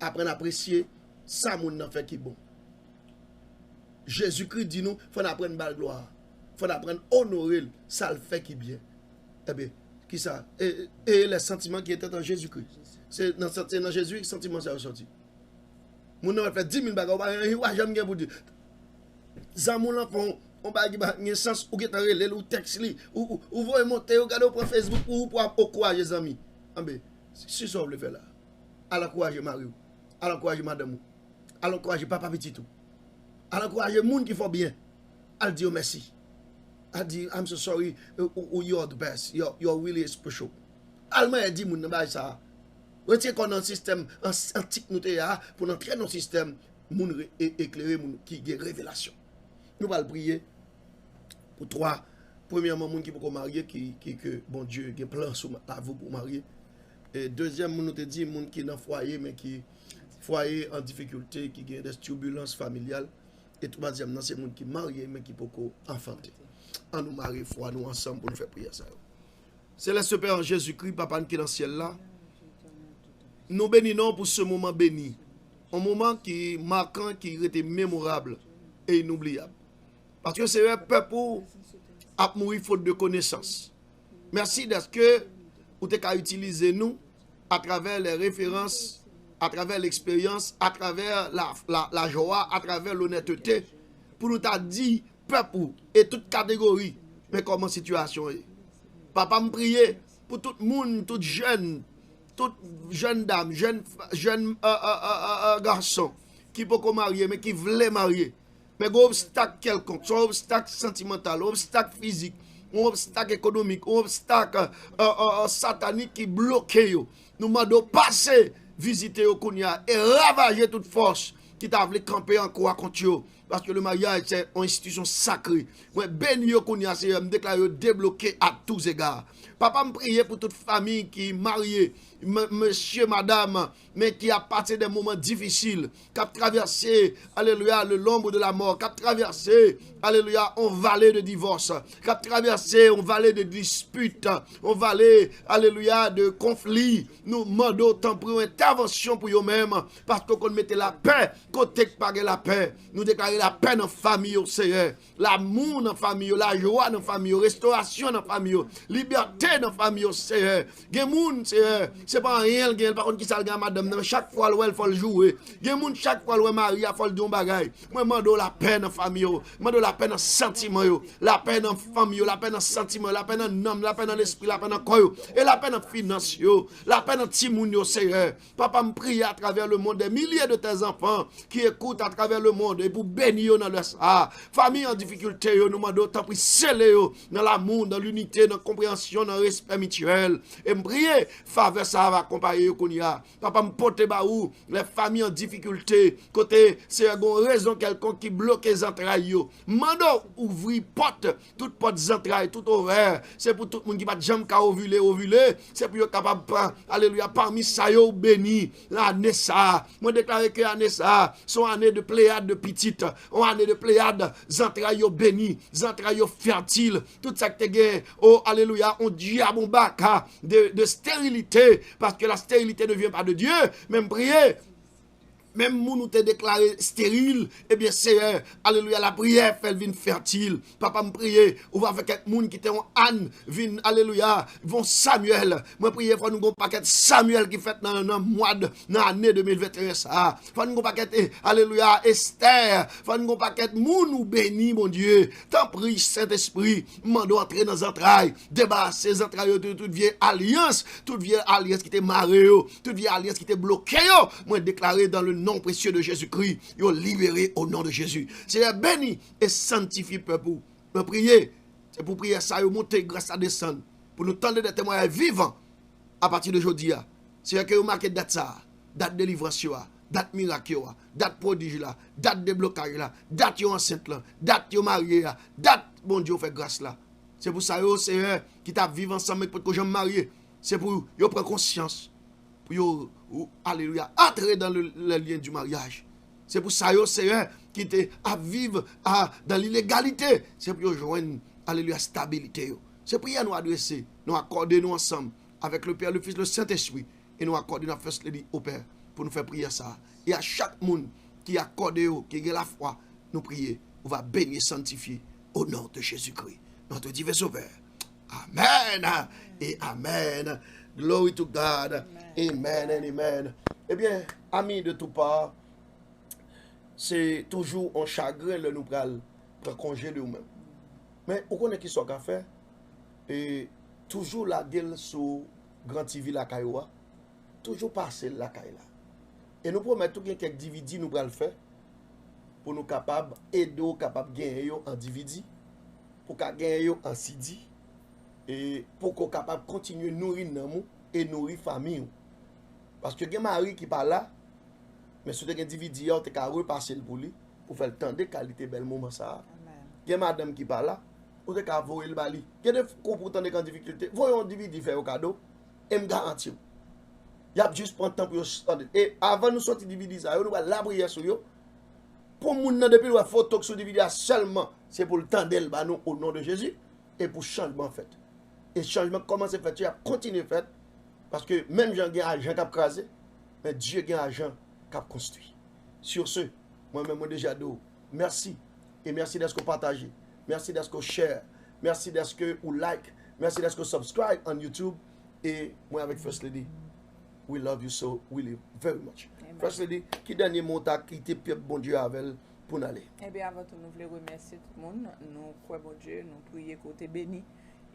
Aprann apresye sa moun nan fè ki bon. Jezikri di nou, fò n aprann ba l glwa. Fò n aprann onore l, sa l fè ki byen. Ebyen, kisa? E, e les sentiments qui étaient en Jésus-Christ. Se nan, se nan Jezi santiman sa yo sòti. Moun nan fè dis mil bagay, ou pa, ou pa janm gen pou di. Zanmi w lan fè yon, yon bagay ki pa gen sans, ou gentan rele l, ou tèks li, ou, ou, ou voye monte, ou gade, ou pran Facebook pou, pou ap ankouraje zanmi. Anben, si sa w vle fè la, al ankouraje mari w, al ankouraje madanm ou, al ankouraje papa pitit ou, al ankouraje moun ki fè w byen, al di yo mèsi. Al di, "I'm so sorry, uh, uh, uh, you're the best, you're, you're really special." Al mande di moun nan bagay sa a. Retire kò nan sistèm an-, antik nou te ye a, pou n antre nan sistèm moun re-, e-, eklere, moun ki gen revelasyon. Nou pral priye pou twa. Premyèman, moun ki poko marye, ki, ki, ke Bondye gen plan sou ma-, lavi w pou w marye. E dezyèm, moun nou te di, moun ki nan fwaye, men ki fwaye an difikilte, ki gen des turbulences familiales. E twazyèm nan, se moun ki marye, men ki poko anfante. An nou mare fwa nou ansanm pou nou fè priyè sa yo. Seleste Pè, an Jezikri, Papa n ki nan syèl la, nou beni non w pou se moman beni. Yon moman ki makan, ki rete memorab e inoubliyab. Paske, Seyè, pèp ou ap mouri fot de konesans. Mèsi dèske ou te ka itilize nou atravè les références, atravè leksperyans, atravè la, la, la jwa, atravè lonètete, pou nou ta di pèp ou e tout kategori, men kòman sitiyasyon ye. Papa, m priye pou tout moun, tout jèn, tout jèn dam, jèn, jèn, euh, euh, euh, euh, euh, gason ki poko marye, men ki vle marye. Men gen obstak kèlkonk, swa obstak santimantal, obstak fizik, yon obstak ekonomik, yon obstak, euh, euh, euh, satanik ki bloke yo. Nou mande w pase vizite yo kounye a e ravaje tout fòs ki ta vle kanpe an kwa kont yo. Paske le mariage, se yon enstitisyon sakre. Mwen beni yo kounye a, Seyè, m deklare yo debloke à tous égards. Papa, m priye pou tout fanmi ki marye, m-, mesye, madanm, men ki ap pase de moman difisil, k ap travèse, alelouya, le l'ombre de la mort, k ap travèse, alelouya, yon vale de divòs, k ap travèse yon vale de dispit, yon vale, alelouya, de konfli. Nou mande w, tanpri, yon entèvansyon pou yo menm, paske w konn mete lapè kote k pa gen lapè. Nou deklare lapè nan fanmi yo, Seyè. Lanmou nan fanmi yo, lajwa nan fanmi yo, restorasyon nan fanmi yo, libète nan fanmi yo, Seyè. Gen moun, Seyè, se pa anyen l gen, l pa konn kisa l gen ak madanm nan, men chak fwa l wè l, fò l joure. Gen moun, chak fwa l wè mari a, fò l di yon bagay. Mwen mande w lapè nan fanmi yo, mande w lapè nan santiman yo, lapè nan fanmi yo, lapè nan santiman yo, lapè nan nanm, lapè nan lespri, lapè nan kò yo, e lapè nan finans yo, lapè nan timoun yo, Seyè. Papa, m priye atravè le monde, des milliers de tes enfants qui écoutent à travers le monde, e pou beni yo nan lè sa a. Fanmi an difikilte yo, nou mande w, tanpri, sele yo nan lanmou, nan linite, nan konpreyansyon, nan respè mityèl. E m priye, favè sa a va akonpaye yo kounye a. Papa, m pote ba ou, les familles en difficulté, kote, Seyè, gen yon rezon kèlkonk ki bloke zantray yo. M mande w ouvri pòt, tout pòt zantray, tout ovè. Se pou tout moun ki pa t janm ka ovile, ovile. Se pou yo kapab, pa, alelouya, pami sa yo ou beni ane sa a. Mwen deklare ke ane sa a, se yon ane de pleyad de pitit, yon ane de pleyad, zantray yo beni, zantray yo fètil. Tout sa ki te gen, o, alelouya, yon dyab, yon baka de, de stérilité, parce que la stérilité ne vient pas de Dieu. Men m priye, menm moun ou te deklare steril, ebyen, Seyè, alelouya, lapriyè fè l vin fètil. Papa, m priye, ou va fè kèk moun ki te yon Ann vin, alelouya, yon Samyèl. Mwen priye, fò nou gon pakèt Samyèl ki fèt nan, nan mwad, nan ane de mil venteyen sa a. Fò nou gon pakèt, eh, alelouya, Estè. Fò nou gon pakèt moun ou beni, Bondye. Tanpri, Sentespri, m mande w antre nan zantray. Debarase zantray yo de tout vye alyans, tout vye alyans ki te mare yo, tout vye alyans ki te bloke yo. Mwen deklare dans le nom précieux de Jésus-Christ, yo libere au nom de Jésus. Seyè, beni e sanntifye pèp ou. Mwen priye, se pou priyè sa yo monte, gras la desann, pou nou tande de temwayaj vivan apati de jodi a. Seyè, ke yo make dat sa a, dat delivrans yo a, dat mirak yo a, dat pwodij la, dat deblokaj la, dat yo ansent lan, dat yo marye a, dat Bondye ou fè gras la. Se pou sa yo, Seyè, ki t ap viv ansanm men ki potko janm marye, se pou yo pran konsyans, pou yo ou, alelouya, antre dans le, le lien du mariage. Se pou sa yo, Seyè, ki te ap viv a, dans l'ilegalite, se pou yo jwenn, alelouya, stabilite yo. Se priyè nou adrese, nou akòde nou ansanm avèk le Père, le Fils, le Saint-Esprit, e nou akòde nou ak First Lady au Père pou nou fè priyè sa a. E a chak moun ki akòde yo, ki gen lafwa, nou priye, ou va beni e sanktifye au nom de Jésus-Christ, notre divin Sauveur. Amen et amen. Glory to God. Amen and amen. Ebyen, ami de tou pa, se toujou yon chagren lè nou pral pran konje de ou menm. Men ou konnen ki sa w ka fè? E toujou lage l sou Gran TV lakay ou a. Toujou pase l lakay la. E nou pwomèt tou gen kèk D V D nou pral fè pou nou kapab ede w kapab genyen yo an D V D, pou w ka genyen yo an C D, e pou ke w kapab kontinye nouri nanm ou e nouri fanmi w. Paske gen mari ki pa la, men si w te gen D V D a, w te ka repase l pou li, pou fè l tande kalite bèl moman sa a. Gen madanm ki pa la, ou te ka voye l ba li. Gen de koup ou tande k an difikilte, voye yon D V D fè yo kado, e m garanti w, y ap jis pran tan pou yo tande. E avan nou soti D V D sa yo, nou pral lapriyè sou yo, pou moun nan, depi l wè foto k sou D V D a sèlman, se pou l tande l ba nou, o non de Jezi, e pou chanjman fèt. E chanjman k kòmanse fèt yo, y ap kontinye fèt, paske menm jan gen ajan k ap kraze, men Dye gen ajan k ap konstwi. Sur ce, mwen menm, mwen deja di w mèsi. E mèsi dèske w pataje. Mèsi dèske w share. Mèsi dèske ou like. Mèsi dèske w subscribe on YouTube. E mwen avèk First Lady, we love you so, we live very much. First Lady, ki dènye mo w ta kite pèp Bondye avè l pou n ale? Ebyen, avan tou, nou vle remèsye tout moun. Nou kwè Bondye, nou priye ke w te beni.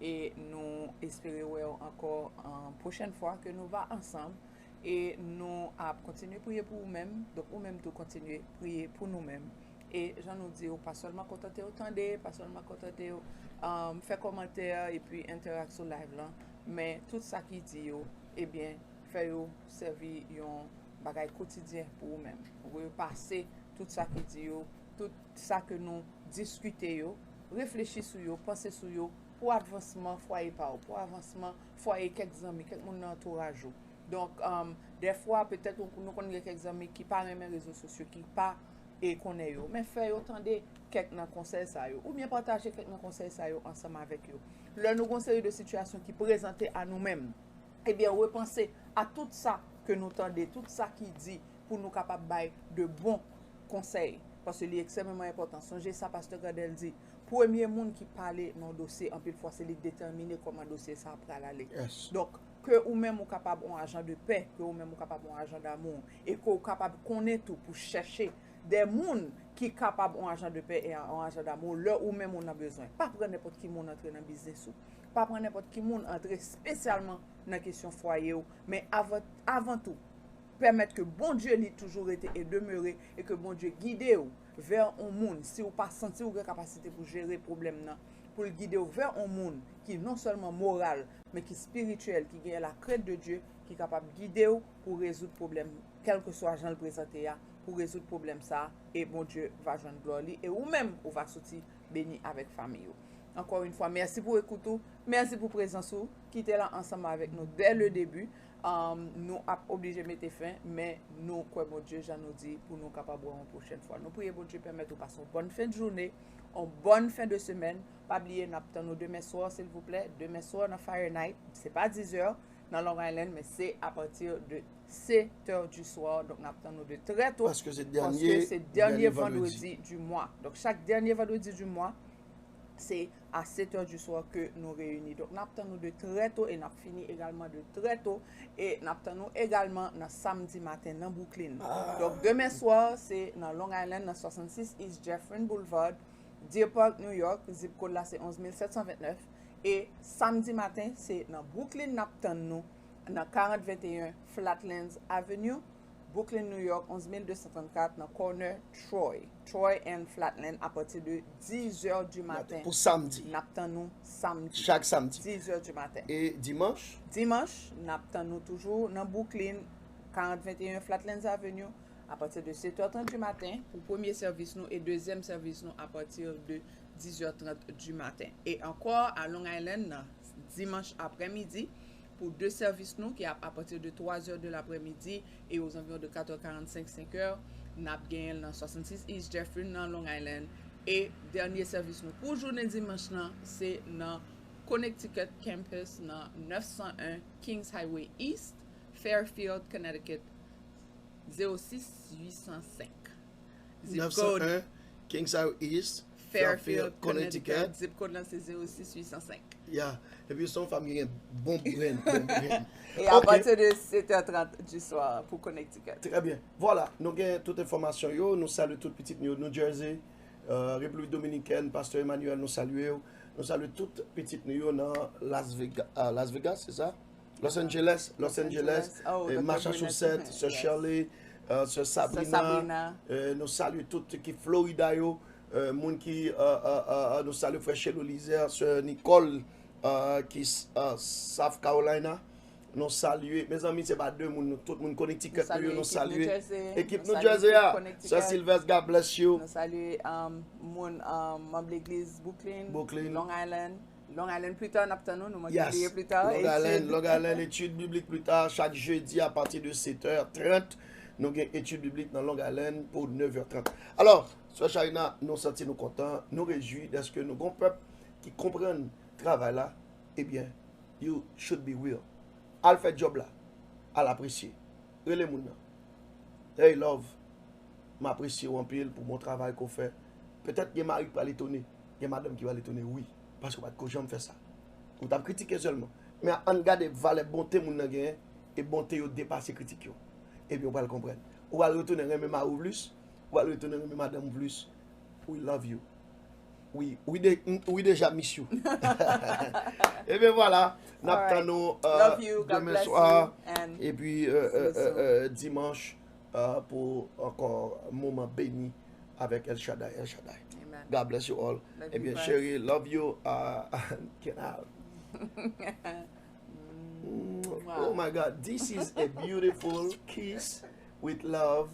E nou espere wè w ankò an pwochèn fwa ke nou va ansanm. E nou ap kontinye priye pou ou menm. Donk, ou menm tou kontinye priye pou nou menm. E jan nou di w, pa sèlman kontante w tande, pa sèlman kontante w, um, fè kòmantè epi entèrak sou live lan, men tout sa ki di yo, ebyen, fè yo sèvi yon bagay kotidyen pou ou menm. Repase tout sa ki di yo, tout sa ke nou diskite yo, reflechi sou yo, panse sou yo, pou avansman fwaye pa w, pou avansman fwaye kèk zanmi, kèk moun nan antouraj ou. Donk, um, dèfwa, petèt, nou, nou konn gen kèk zanmi ki pa renmen rezo sosyo, ki pa, e, konnen yo. Men fè yo tande kèk nan konsèy sa yo. Oubyen pataje kèk nan konsèy sa yo ansanm avèk yo. Lè nou gon seri de sitiyasyon ki prezante a nou menm, ebyen, repanse a tout sa ke nou tande, tout sa ki di, pou nou kapab bay de bon konsèy. Paske li ekstrèmeman enpòtan. Sonje sa Pastè Gradel di, premye moun ki pale nan dosye, anpil fwa, se li k detèmine kòman dosye sa a pral ale. Donk, ke ou menm ou kapab yon ajan de pè, ke ou menm ou kapab yon ajan damou, e ke ou kapab konnen tou pou chèche de moun ki kapab yon ajan de pè e yon ajan damou lè ou menm ou nan bezwen. Pa pran nenpòt ki moun antre nan biznis ou. Pa pran nenpòt ki moun antre espesyalman nan kesyon fwaye w. Men avan, avan tou, pèmèt ke Bondye li toujou rete e demere e ke Bondye gide w vè yon moun, si w pa santi w gen kapasite pou jere pwoblèm nan, pou l gide w vè yon moun ki non sèlman moral, men ki espirityèl, ki gen la crainte de Dieu, ki kapab gide w pou rezoud pwoblèm, kèlkeswa jan l prezante a, pou rezoud pwoblèm sa a, e Bondye va jwenn glwa li, e ou menm, ou va soti beni avèk fanmi ou. Encore une fois, mèsi pou ekout ou, mèsi pou prezans ou, ki te la ansanm avèk nou dès le début. Um, nou ap oblije mete fen, men nou kwè Bondye, jan nou di, pou nou kapab wè yon pwochèn fwa. Nou priye Bondye pèmèt ou pase yon bòn fen de jounen, yon bòn fen de semèn. Pa bliye, n ap tann ou demen swa, silvouplè. Demen swa nan Fire Night, se pa dizè nan Long Island, men se apati de sèt è du soir. Donk, n ap tann ou de trè to, paske se dènye, paske se dènye dènye vandredi, vandredi du mwa. Donk, chak dènye vandredi du mwa, se a sèt è du soir ke nou reyini. Donk, n ap tann nou de trè to e n ap fini egalman de trè to. E n ap tann nou egalman nan samdi maten nan Brooklyn. Donk, demen swa, se nan Long Island, nan swasannsis East Jeffrin Boulevard, Deer Park, New York. Zip kòd la, se onz mil sèt san ventnèf. E samdi maten, se nan Brooklyn n ap tann nou, nan karant venteyen Flatlands Avenue, Brooklyn, New York, onz mil de san trannkat, nan corner Troy. Troy and Flatland, apati de dizè di maten. Pou samdi. N ap tann nou samdi. Chak samdi. Dizè di maten. E dimanch? Dimanch, n ap tann nou toujou nan Brooklyn, karant venteyen Flatlands Avenue, apati de sèt è trant di maten, pou premye sèvis nou e dezyèm sèvis nou apati de dizè trant di maten. E ankò, a Long Island, nan dimanch aprèmidi, Pou de sèvis nou ki ap apati de twa zè de laprèmidi e aux environs de quatre heures quarante-cinq, cinq heures, n ap genyen l nan soixante-six East Jeffrey nan Long Island. E dènye sèvis nou pou jounen dimanch lan, se nan Connecticut Campus nan neuf cent un Kings Highway East, Fairfield, Connecticut, zéro six huit cent cinq. Zip code neuf cent un Kings Highway East, Fairfield, Connecticut. Zip code lan se zéro six huit cent cinq. Ya. Epi se yon fanm ki gen bon brenn, bon brenn. E apati de sept heures trente du soir pou Connecticut. Trè byen. Vwala, nou gen tout enfòmasyon yo. Nou salye tout pitit nou yo New Jersey, euh, Repiblik Dominikèn, Pastè Emmanuel, nou salye w. Nou salye tout pitit nou yo nan Las Vegas, euh, Las Vegas, se sa? Los Angeles, Los Angeles, Oh, eh, Docteur Massachusetts, Burnett, Sè yes. Shirley, euh, Sè Sabrina, Sabrina. Euh, nou salye tout ki Florida yo, euh, moun ki, euh, euh, euh, nou salye frè Chelo Lizer, Sè Nicole, euh, ki euh, South Carolina. Nou salye, mezanmi, se pa de moun, nou, tout moun Connecticut nou yo, nou salye. Ekip New Jersey a, Sè Sylvester, God bless you. Nou salye um, moun um, manm legliz Brooklyn, Brooklyn. Long Island. Long Island pita, n ap tann nou, nou manke Yes. Kriye pita. Long Island, Long Island, etid biblik pita, chak jedi apati de sèt è trant, nou gen etid biblik nan Long Island pou nèf è trant. Alò, Sè Sharina, nou santi nou kontan, nou rejwi dèske nou gon pèp ki konprann travay la, ebyen, you should be real. Al fè djòb la, al apresye. Rele moun nan. Hey love, m apresye w anpil pou bon travay ke w fè. Petèt gen mari k pral etone, gen madanm ki pral etone, wi, paske w pa t ko janm fè sa. Ou t ap kritike sèlman. Men ann gade valè bonte moun nan genyen, e bonte yo depase kritik yo. Epi w pral konprann. Ou pral retounen renmen mari w plis, ou pral retounen renmen madanm ou plis. We love you. Wi, wi, de, wi deja miss you. Ebyen vwala, n ap tann nou euh, demen swa epi euh, euh, euh, dimanch euh, pou ankò moman beni avèk El Shaddai, El Shaddai. Amen. God bless you all. Love you, Ebyen bye. Cheri, love you. Uh, can I? Mm, oh my God, this is a beautiful kiss with love,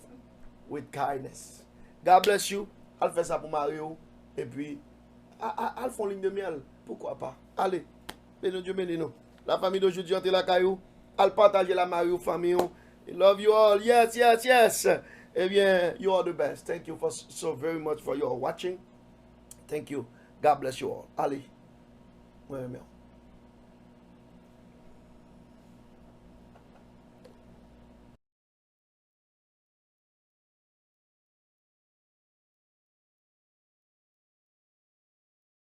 with kindness. God bless you. Al fè sa pou mari w. Epi, a- a- al fè yon ligne de miel. Pourquoi pas? Ale. Beni Dye beni nou. La famille d'aujourd'hui antre lakay ou. Al pataje la mari ou, fanmi ou. Love you all. Yes, yes, yes. Ebyen, you are the best. Thank you for so very much for your watching. Thank you. God bless you all. Ale. Mwen renmen w.